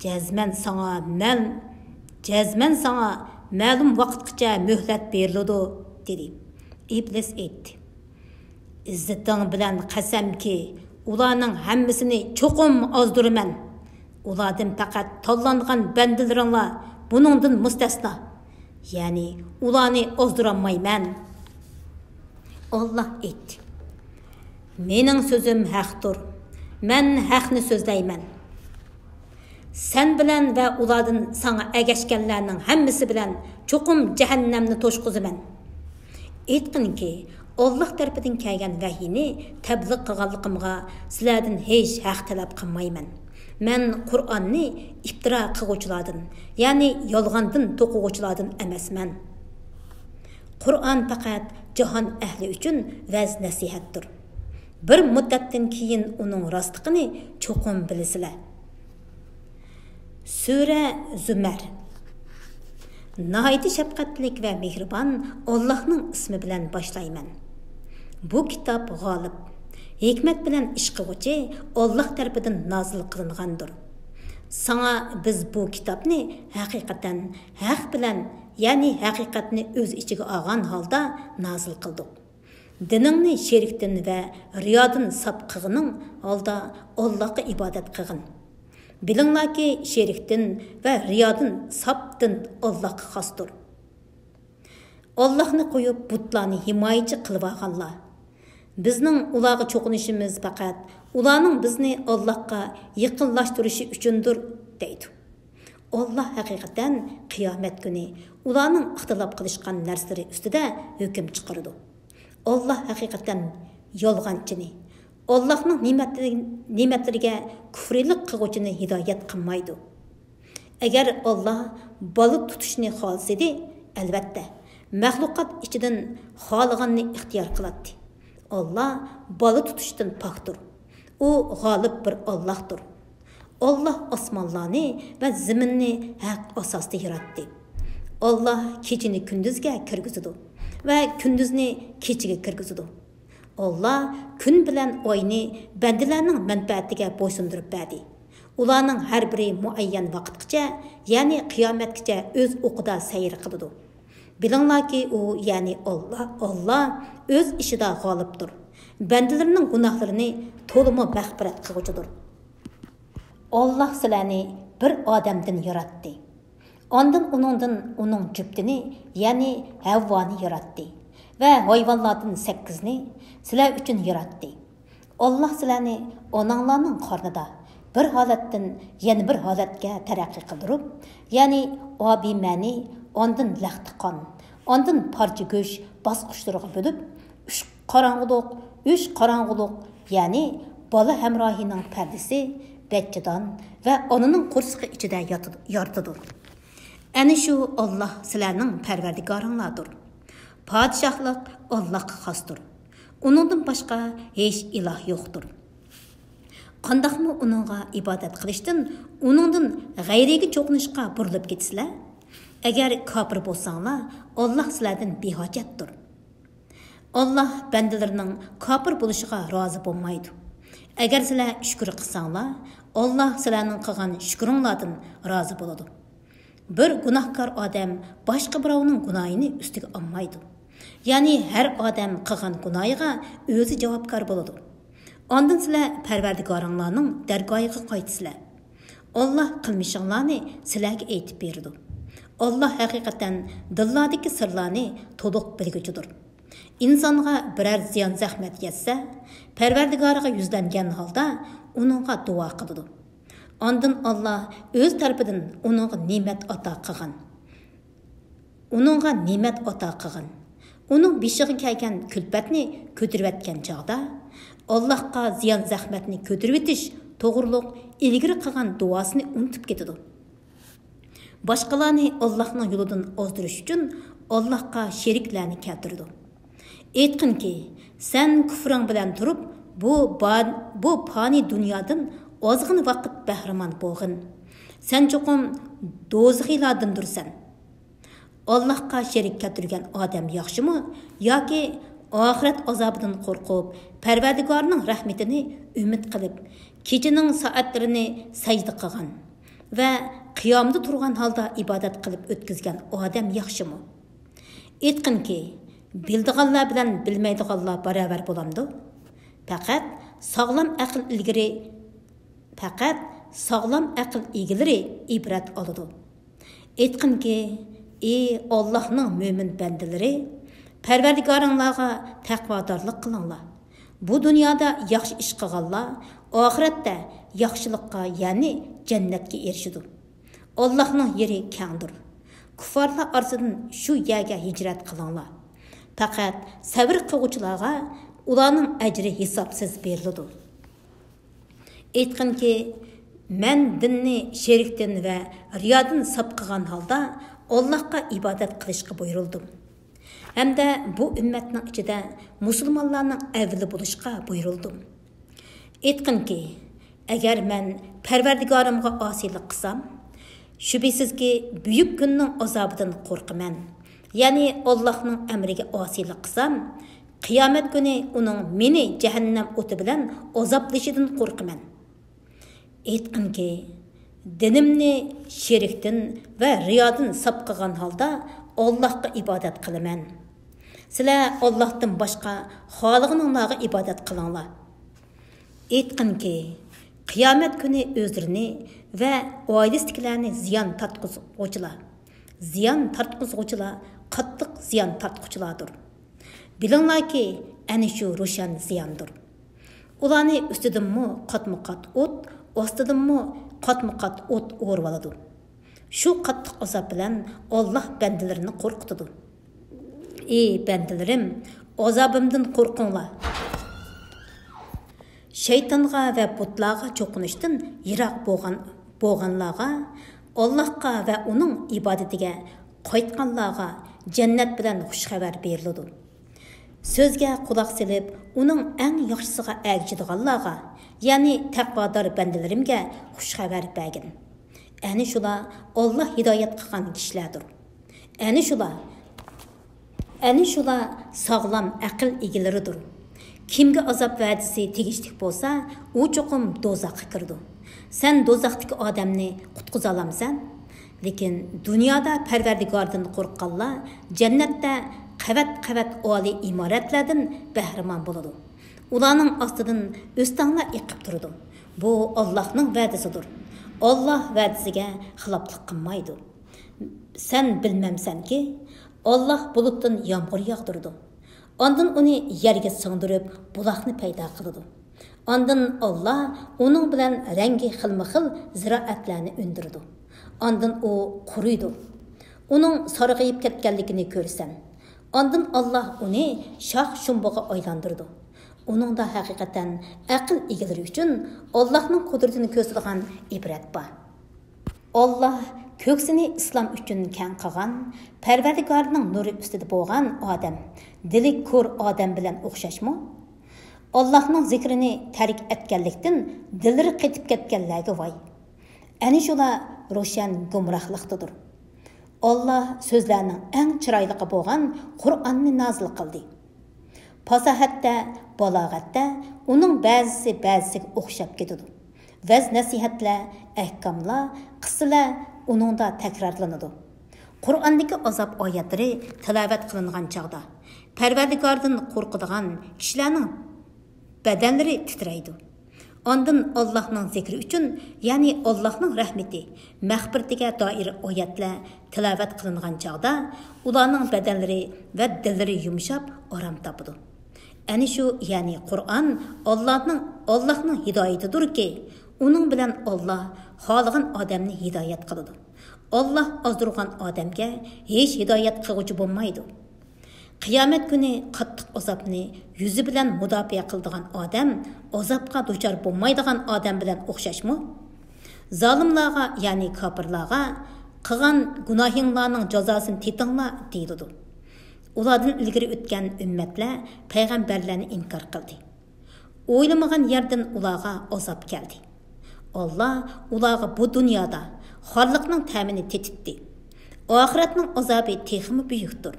«جەزمەن ساڭا مەل-، جەزمەن ساڭا مەلۇم ۋاقىتقىچە مۆھلەت بېرىلىدۇ» دېدى. ئىبلىس ئېيتتى: «ئىززىتىڭ بىلەن قەسەمكى، ئۇلارنىڭ ھەممىسىنى چوقۇم ئازدۇرىمەن. ئۇلاردىن پەقەت تاللانغان بەندىلىرىڭلار بۇنىڭدىن مۇستەسنا. يەنى ئۇلارنى ئازدۇرالمايمەن. ئاللاھ ئېيتتى: مېنىڭ سۆزۈم ھەقتۇر. مەن ھەقنى سۆزلەيمەن. سەن بىلەن ۋە ئۇلاردىن ساڭا ئەگەشكەنلەرنىڭ ھەممىسى بىلەن چوقۇم جەھەننەمنى توشقۇزىمەن. ئېيتقىنكى، ئاللاھ تەرىپىدىن كەلگەن ۋەھىينى تەبلىغ قىلغانلىقىمغا سىلەردىن ھېچ ھەق تەلەپ قىلمايمەن. مەن قۇرئاننى ئىپتىرا قىلغۇچىلاردىن، يەنى يالغاندىن توقۇغۇچىلاردىن ئەمەسمەن. قۇرئان پەقەت جاھان ئەھلى ئۈچۈن ۋەز-نەسىھەتتۇر. بىر مۇددەتتىن كېيىن ئۇنىڭ راستلىقىنى چوقۇم بىلىسىلەر. سۈرە زۇمەر. ناھايىتى شەپقەتلىك ۋە مېھرىبان ئاللاھنىڭ ئىسمى بىلەن باشلايمەن. بۇ كىتاب غالىب، ھېكمەت بىلەن ئىش قىلغۇچى، ئاللاھ تەرىپىدىن نازىل قىلىنغاندۇر. ساڭا بىز بۇ كىتابنى ھەقىقەتەن ھەق بىلەن، يەنى ھەقىقەتنى ئۆز ئىچىگە ئالغان ھالدا نازىل قىلدۇق. دىنىڭنى شېرىكتىن ۋە رىيادىن ساپ قىلغىنىڭ ھالدا ئاللاھقا ئىبادەت قىلغىن. بىلىڭلاركى، شېرىكتىن ۋە رىيادىن ساپ دىن ئاللاھقا خاستۇر. ئاللاھنى قويۇپ، بۇتلارنى ھىمايىچى قىلىۋالغانلار. بىزنىڭ ئۇلارغا چوقۇنۇشىمىز پەقەت ئۇلارنىڭ بىزنى ئاللاھقا يېقىنلاشتۇرۇشى ئۈچۈندۇر، دەيدۇ. ئاللاھ ھەقىقەتەن قىيامەت كۈنى ئۇلارنىڭ ئىختىلاپ قىلىشقان نەرسىلىرى ئۈستىدە ھۆكۈم چىقىرىدۇ. ئاللاھ ھەقىقەتەن يالغانچىنى، ئاللاھنىڭ نېمەتلىرى-، نېمەتلىرىگە كۇفرىلىق قىلغۇچىنى ھىدايەت قىلمايدۇ. ئەگەر ئاللاھ بالا تۇتۇشنى خالىسىدى، ئەلۋەتتە، مەخلۇقات ئىچىدىن خالىغاننى ئىختىيار قىلاتتى. ئاللاھ بالا تۇتۇشتىن پاكتۇر. ئۇ غالىب بىر ئاللاھتۇر. ئاللاھ ئاسمانلارنى ۋە زېمىننى ھەق ئاساستا ياراتتى. ئاللاھ كېچىنى كۈندۈزگە كىرگۈزىدۇ ۋە كۈندۈزنى كېچىگە كىرگۈزىدۇ. ئاللاھ كۈن بىلەن ئاينى بەندىلەرنىڭ مەنپەئەتىگە بويسۇندۇرۇپ بەردى. ئۇلارنىڭ ھەر بىرى مۇئەييەن ۋاقىتقىچە، يەنى قىيامەتكىچە ئۆز ئوقىدا سەير قىلىدۇ. بىلىڭلاركى، ئۇ، يەنى ئاللاھ، ئاللاھ ئۆز ئىشىدا غالىبتۇر. بەندىلىرىنىڭ گۇناھلىرىنى تولىمۇ مەغپىرەت قىلغۇچىدۇر. ئاللاھ سىلەرنى بىر ئادەمدىن ياراتتى. ئاندىن ئۇنىڭدىن ئۇنىڭ جۈپتىنى، يەنى ھەۋۋانى ياراتتى ۋە ھايۋانلاردىن سەككىزنى سىلەر ئۈچۈن ياراتتى. ئاللاھ سىلەرنى ئاناڭلارنىڭ قارنىدا بىر ھالەتتىن يەنە بىر ھالەتكە تەرەققىي قىلدۇرۇپ، يەنى ئابىمەنى، ئاندىن لەختە قان، ئاندىن پارچە گۆش باسقۇچلىرىغا بۆلۈپ، ئۈچ قاراڭغۇلۇق، ئۈچ قاراڭغۇلۇق، يەنى بالا ھەمراھىنىڭ پەردىسى، بەچچىدان ۋە ئانىنىڭ قورسىقى ئىچىدە ياتىدۇ-، يارىتىدۇ. ئەنە شۇ ئاللاھ سىلەرنىڭ پەرۋەردىگارىڭلاردۇر. پادىشاھلىق ئاللاھقا خاستۇر. ئۇنىڭدىن باشقا ھېچ ئىلاھ يوقتۇر. قانداقمۇ ئۇنىڭغا ئىبادەت قىلىشتىن، ئۇنىڭدىن غەيرىگە چوقۇنۇشقا بۇرۇلۇپ كېتىسىلەر؟ ئەگەر كاپىر بولساڭلار، ئاللاھ سىلەردىن بىھاجەتتۇر. ئاللاھ بەندىلىرىنىڭ كاپىر بولۇشىغا رازى بولمايدۇ. ئەگەر سىلەر شۈكۈر قىلساڭلار، ئاللاھ سىلەرنىڭ قىلغان شۈكرۈڭلاردىن رازى بولىدۇ. بىر گۇناھكار ئادەم باشقا بىراۋنىڭ گۇناھىنى ئۈستىگە ئالمايدۇ. يەنى ھەر ئادەم قىلغان گۇناھىغا ئۆزى جاۋابكار بولىدۇ. ئاندىن سىلەر پەرۋەردىگارىڭلارنىڭ دەرگاھىغا قايتىسىلەر. ئاللاھ قىلمىشىڭلارنى سىلەرگە ئېيتىپ بېرىدۇ. ئاللاھ ھەقىقەتەن دىللاردىكى سىرلارنى تولۇق بىلگۈچىدۇر. ئىنسانغا بىرەر زىيان-زەخمەت يەتسە، پەرۋەردىگارىغا يۈزلەنگەن ھالدا ئۇنىڭغا دۇئا قىلىدۇ. ئاندىن ئاللاھ ئۆز تەرىپىدىن ئۇنىڭغا نېمەت ئاتا قىلغان. ئۇنىڭغا نېمەت ئاتا قىلغان. ئۇنىڭ بېشىغا كەلگەن كۈلپەتنى كۆتۈرۈۋەتكەن چاغدا، ئاللاھقا زىيان-زەخمەتنى كۆتۈرۈۋېتىش توغرۇلۇق ئىلگىرى قىلغان دۇئاسىنى ئۇنتۇپ كېتىدۇ. باشقىلارنى ئاللاھنىڭ يولىدىن ئازدۇرۇش ئۈچۈن ئاللاھقا شېرىكلەرنى كەلتۈرىدۇ. ئېيتقىنكى، سەن كۇفرۇڭ بىلەن تۇرۇپ، بۇ با-، بۇ پانىي دۇنيادىن ئازغىنە ۋاقىت بەھرىمەن بولغىن. سەن چوقۇم دوزىخىيلاردىندۇرسەن. ئاللاھقا شېرىك كەلتۈرگەن ئادەم ياخشىمۇ ياكى ئاخىرەت ئازابىدىن قورقۇپ، پەرۋەردىگارنىڭ رەھمىتىنى ئۈمىد قىلىپ، كېچىنىڭ سائەتلىرىنى سەجدە قىلغان ۋە قىيامدا تۇرغان ھالدا ئىبادەت قىلىپ ئۆتكۈزگەن ئادەم ياخشىمۇ؟ ئېيتقىنكى، بىلىدىغانلار بىلەن بىلمەيدىغانلار باراۋەر بولامدۇ؟ پەقەت ساغلام ئەقىل ئىلگىرى، پەقەت ساغلام ئەقىل ئىگىلىرى ئىبرەت ئالىدۇ. ئېيتقىنكى، ئى ئاللاھنىڭ مۆمىن بەندىلىرى، پەرۋەردىگارىڭلارغا تەقۋادارلىق قىلىڭلار. بۇ دۇنيادا ياخشى ئىش قىلغانلار ئاخىرەتتە ياخشىلىققا، يەنى جەننەتكە ئېرىشىدۇ. ئاللاھنىڭ يېرى كەڭدۇر. كۇففارلار ئارىسىدىن شۇ يەرگە ھىجرەت قىلىڭلار. پەقەت سەۋر قىلغۇچىلارغا ئۇلارنىڭ ئەجرى ھېسابسىز بېرىلىدۇ. ئېيتقىنكى، مەن دىننى شېرىكتىن ۋە رىيادىن ساپ قىلغان ھالدا ئاللاھقا ئىبادەت قىلىشقا بۇيرۇلدۇم. ھەمدە بۇ ئۈممەتنىڭ ئىچىدە مۇسۇلمانلارنىڭ ئەۋلى بولۇشقا بۇيرۇلدۇم. ئېيتقىنكى، ئەگەر مەن پەرۋەردىگارىمغا ئاسىيلىق قىلسام، شۈبھىسىزكى، بۈيۈك كۈننىڭ ئازابىدىن قورقىمەن. يەنى ئاللاھنىڭ ئەمرىگە ئاسىيلىق قىلسام، قىيامەت كۈنى ئۇنىڭ مېنى جەھەننەم ئوتى بىلەن ئازابلىشىدىن قورقىمەن. ئېيتقىنكى، دىنىمنى شېرىكتىن ۋە رىيادىن ساپ قىلغان ھالدا ئاللاھقا ئىبادەت قىلىمەن. سىلەر ئاللاھتىن باشقا خالىغىنىڭلارغا ئىبادەت قىلىڭلار. ئېيتقىنكى، قىيامەت كۈنى ئۆزلىرىنى ۋە ئائىلىسىدىكىلەرنى زىيان تارتقۇزغۇچىلار، زىيان تارتقۇزغۇچىلار قاتتىق زىيان تارتقۇچىلاردۇر. بىلىڭلاركى، ئەنە شۇ روشەن زىياندۇر. ئۇلارنى ئۈستىدىنمۇ قاتمۇ قات ئوت، ئاستىدىنمۇ قاتمۇ قات ئوت ئورىۋالىدۇ. شۇ قاتتىق ئازاب بىلەن ئاللاھ بەندىلىرىنى قورقۇتىدۇ. ئى بەندىلىرىم، ئازابىمدىن قورقۇڭلار. شەيتانغا ۋە بۇتلارغا چوقۇنۇشتىن يىراق بولغان، بولغانلارغا، ئاللاھقا ۋە ئۇنىڭ ئىبادىتىگە قايتقانلارغا جەننەت بىلەن خۇش خەۋەر بېرىلىدۇ. سۆزگە قۇلاق سېلىپ، ئۇنىڭ ئەڭ ياخشىسىغا ئەگىشىدىغانلارغا، يەنى تەقۋادار بەندىلىرىمگە خۇش خەۋەر بەرگىن. ئەنە شۇلار ئاللاھ ھىدايەت قىلغان كىشىلەردۇر. ئەنە شۇلار، ئەنە شۇلار ساغلام ئەقىل ئىگىلىرىدۇر. كىمگە ئازاب ۋەدىسى تېگىشلىك بولسا، ئۇ چوقۇم دوزاخقا كىرىدۇ. سەن دوزاختىكى ئادەمنى قۇتقۇزالامسەن؟ لېكىن دۇنيادا پەرۋەردىگاردىن قورققانلار جەننەتتە قەۋەت-قەۋەت ئالىي ئىمارەتلەردىن بەھرىمەن بولىدۇ. ئۇلارنىڭ ئاستىدىن ئۆستەڭلەر ئېقىپ تۇرىدۇ. بۇ ئاللاھنىڭ ۋەدىسىدۇر. ئاللاھ ۋەدىسىگە خىلاپلىق قىلمايدۇ. سەن بىلمەمسەنكى، ئاللاھ بۇلۇتتىن يامغۇر ياغدۇرىدۇ. ئاندىن ئۇنى يەرگە سىڭدۈرۈپ، بۇلاقنى پەيدا قىلىدۇ. ئاندىن ئاللاھ ئۇنىڭ بىلەن رەڭگى خىلمۇ خىل زىرائەتلەرنى ئۈندۈرىدۇ. ئاندىن ئۇ قۇرۇيدۇ. ئۇنىڭ سارغىيىپ كەتكەنلىكىنى كۆرىسەن. ئاندىن ئاللاھ ئۇنى شاخ-شۇمبىغا ئايلاندۇرىدۇ. ئۇنىڭدا ھەقىقەتەن ئەقىل ئىگىلىرى ئۈچۈن ئاللاھنىڭ قۇدرىتىنى كۆرسىتىدىغان ئىبرەت بار. ئاللاھ كۆكسىنى ئىسلام ئۈچۈن كەڭ قىلغان، پەرۋەردىگارنىڭ نۇرى ئۈستىدە بولغان ئادەم، دىلى كور ئادەم بىلەن ئوخشاشمۇ؟ ئاللاھنىڭ زىكرىنى تەرك ئەتكەنلىكتىن دىللىرى قېتىپ كەتكەنلەرگە ۋاي! ئەنە شۇلار روشەن گۇمراھلىقتىدۇر. ئاللاھ سۆزلەرنىڭ ئەڭ چىرايلىقى بولغان قۇرئاننى نازىل قىلدى. پاساھەتتە، بالاغەتتە ئۇنىڭ بەزىسى بەزىسىگە ئوخشاپ كېتىدۇ. ۋەز-نەسىھەتلەر، ئەھكاملار، قىسسىلەر ئۇنىڭدا تەكرارلىنىدۇ. قۇرئاندىكى ئازاب ئايەتلىرى تىلاۋەت قىلىنغان چاغدا، پەرۋەردىگاردىن قورقىدىغان كىشىلەرنىڭ بەدەنلىرى تىترەيدۇ. ئاندىن ئاللاھنىڭ زىكرى ئۈچۈن، يەنى ئاللاھنىڭ رەھمىتى، مەغپىرىتىگە دائىر ئايەتلەر تىلاۋەت قىلىنغان چاغدا، ئۇلارنىڭ بەدەنلىرى ۋە دىللىرى يۇمشاپ، ئارام تاپىدۇ. ئەنە شۇ، يەنى قۇرئان ئاللاھنىڭ، ئاللاھنىڭ ھىدايىتىدۇركى، ئۇنىڭ بىلەن ئاللاھ خالىغان ئادەمنى ھىدايەت قىلىدۇ. ئاللاھ ئازدۇرغان ئادەمگە ھېچ ھىدايەت قىلغۇچى بولمايدۇ. قىيامەت كۈنى قاتتىق ئازابنى يۈزى بىلەن مۇداپىئە قىلىدىغان ئادەم ئازابقا دۇچار بولمايدىغان ئادەم بىلەن ئوخشاشمۇ؟ زالىملارغا، يەنى كاپىرلارغا، «قىلغان گۇناھىڭلارنىڭ جازاسىنى تېتىڭلار» دېيىلىدۇ. ئۇلاردىن ئىلگىرى ئۆتكەن ئۈممەتلەر پەيغەمبەرلەرنى ئىنكار قىلدى. ئويلىمىغان يەردىن ئۇلارغا ئازاب كەلدى. ئاللاھ ئۇلارغا بۇ دۇنيادا خارلىقنىڭ تەمىنى تېتىتتى. ئاخىرەتنىڭ ئازابى تېخىمۇ بۈيۈكتۇر.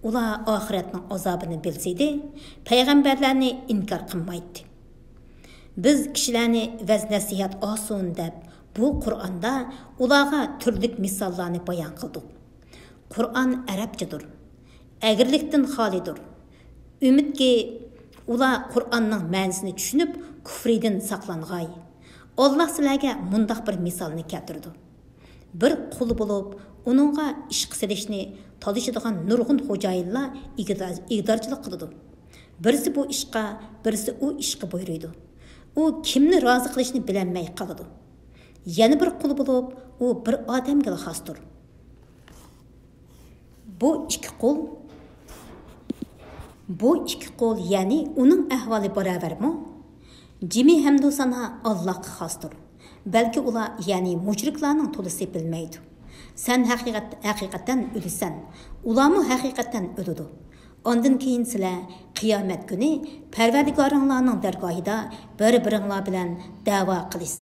ئۇلار ئاخىرەتنىڭ ئازابىنى بىلسىدى، پەيغەمبەرلەرنى ئىنكار قىلمايتتى. بىز كىشىلەرنى ۋەز-نەسىھەت ئالسۇن دەپ، بۇ قۇرئاندا ئۇلارغا تۈرلۈك مىساللارنى بايان قىلدۇق. قۇرئان ئەرەبچىدۇر. ئەگرىلىكتىن خالىيدۇر. ئۈمىدكى، ئۇلار قۇرئاننىڭ مەنىسىنى چۈشىنىپ، كۇفرىدىن ساقلانغاي. ئاللا سىلەرگە مۇنداق بىر مىسالنى كەلتۈرىدۇ. بىر قۇل بولۇپ، ئۇنىڭغا ئىشقا سېلىشنى تالىشىدىغان نۇرغۇن خوجايىنلار ئىگىدار-، ئىگىدارچىلىق قىلىدۇ. بىرسى بۇ ئىشقا، بىرسى ئۇ ئىشقا بۇيرۇيدۇ. ئۇ كىمنى رازى قىلىشنى بىلەلمەي قالىدۇ. يەنە بىر قۇل بولۇپ، ئۇ بىر ئادەمگىلا خاستۇر. بۇ ئىككى قۇل، بۇ ئىككى قۇل، يەنى ئۇنىڭ ئەھۋالى باراۋەرمۇ؟ جىمى ھەمدۇ سانا ئاللاغا خاستۇر. بەلكى ئۇلار، يەنى مۇشرىكلارنىڭ تولىسى بىلمەيدۇ. سەن ھەقىقەت-، ھەقىقەتەن ئۆلىسەن، ئۇلارمۇ ھەقىقەتەن ئۆلىدۇ. ئاندىن كېيىن سىلەر قىيامەت كۈنى پەرۋەردىگارىڭلارنىڭ دەرگاھىدا بىر-بىرىڭلار بىلەن دەۋا قىلىشىسىلەر.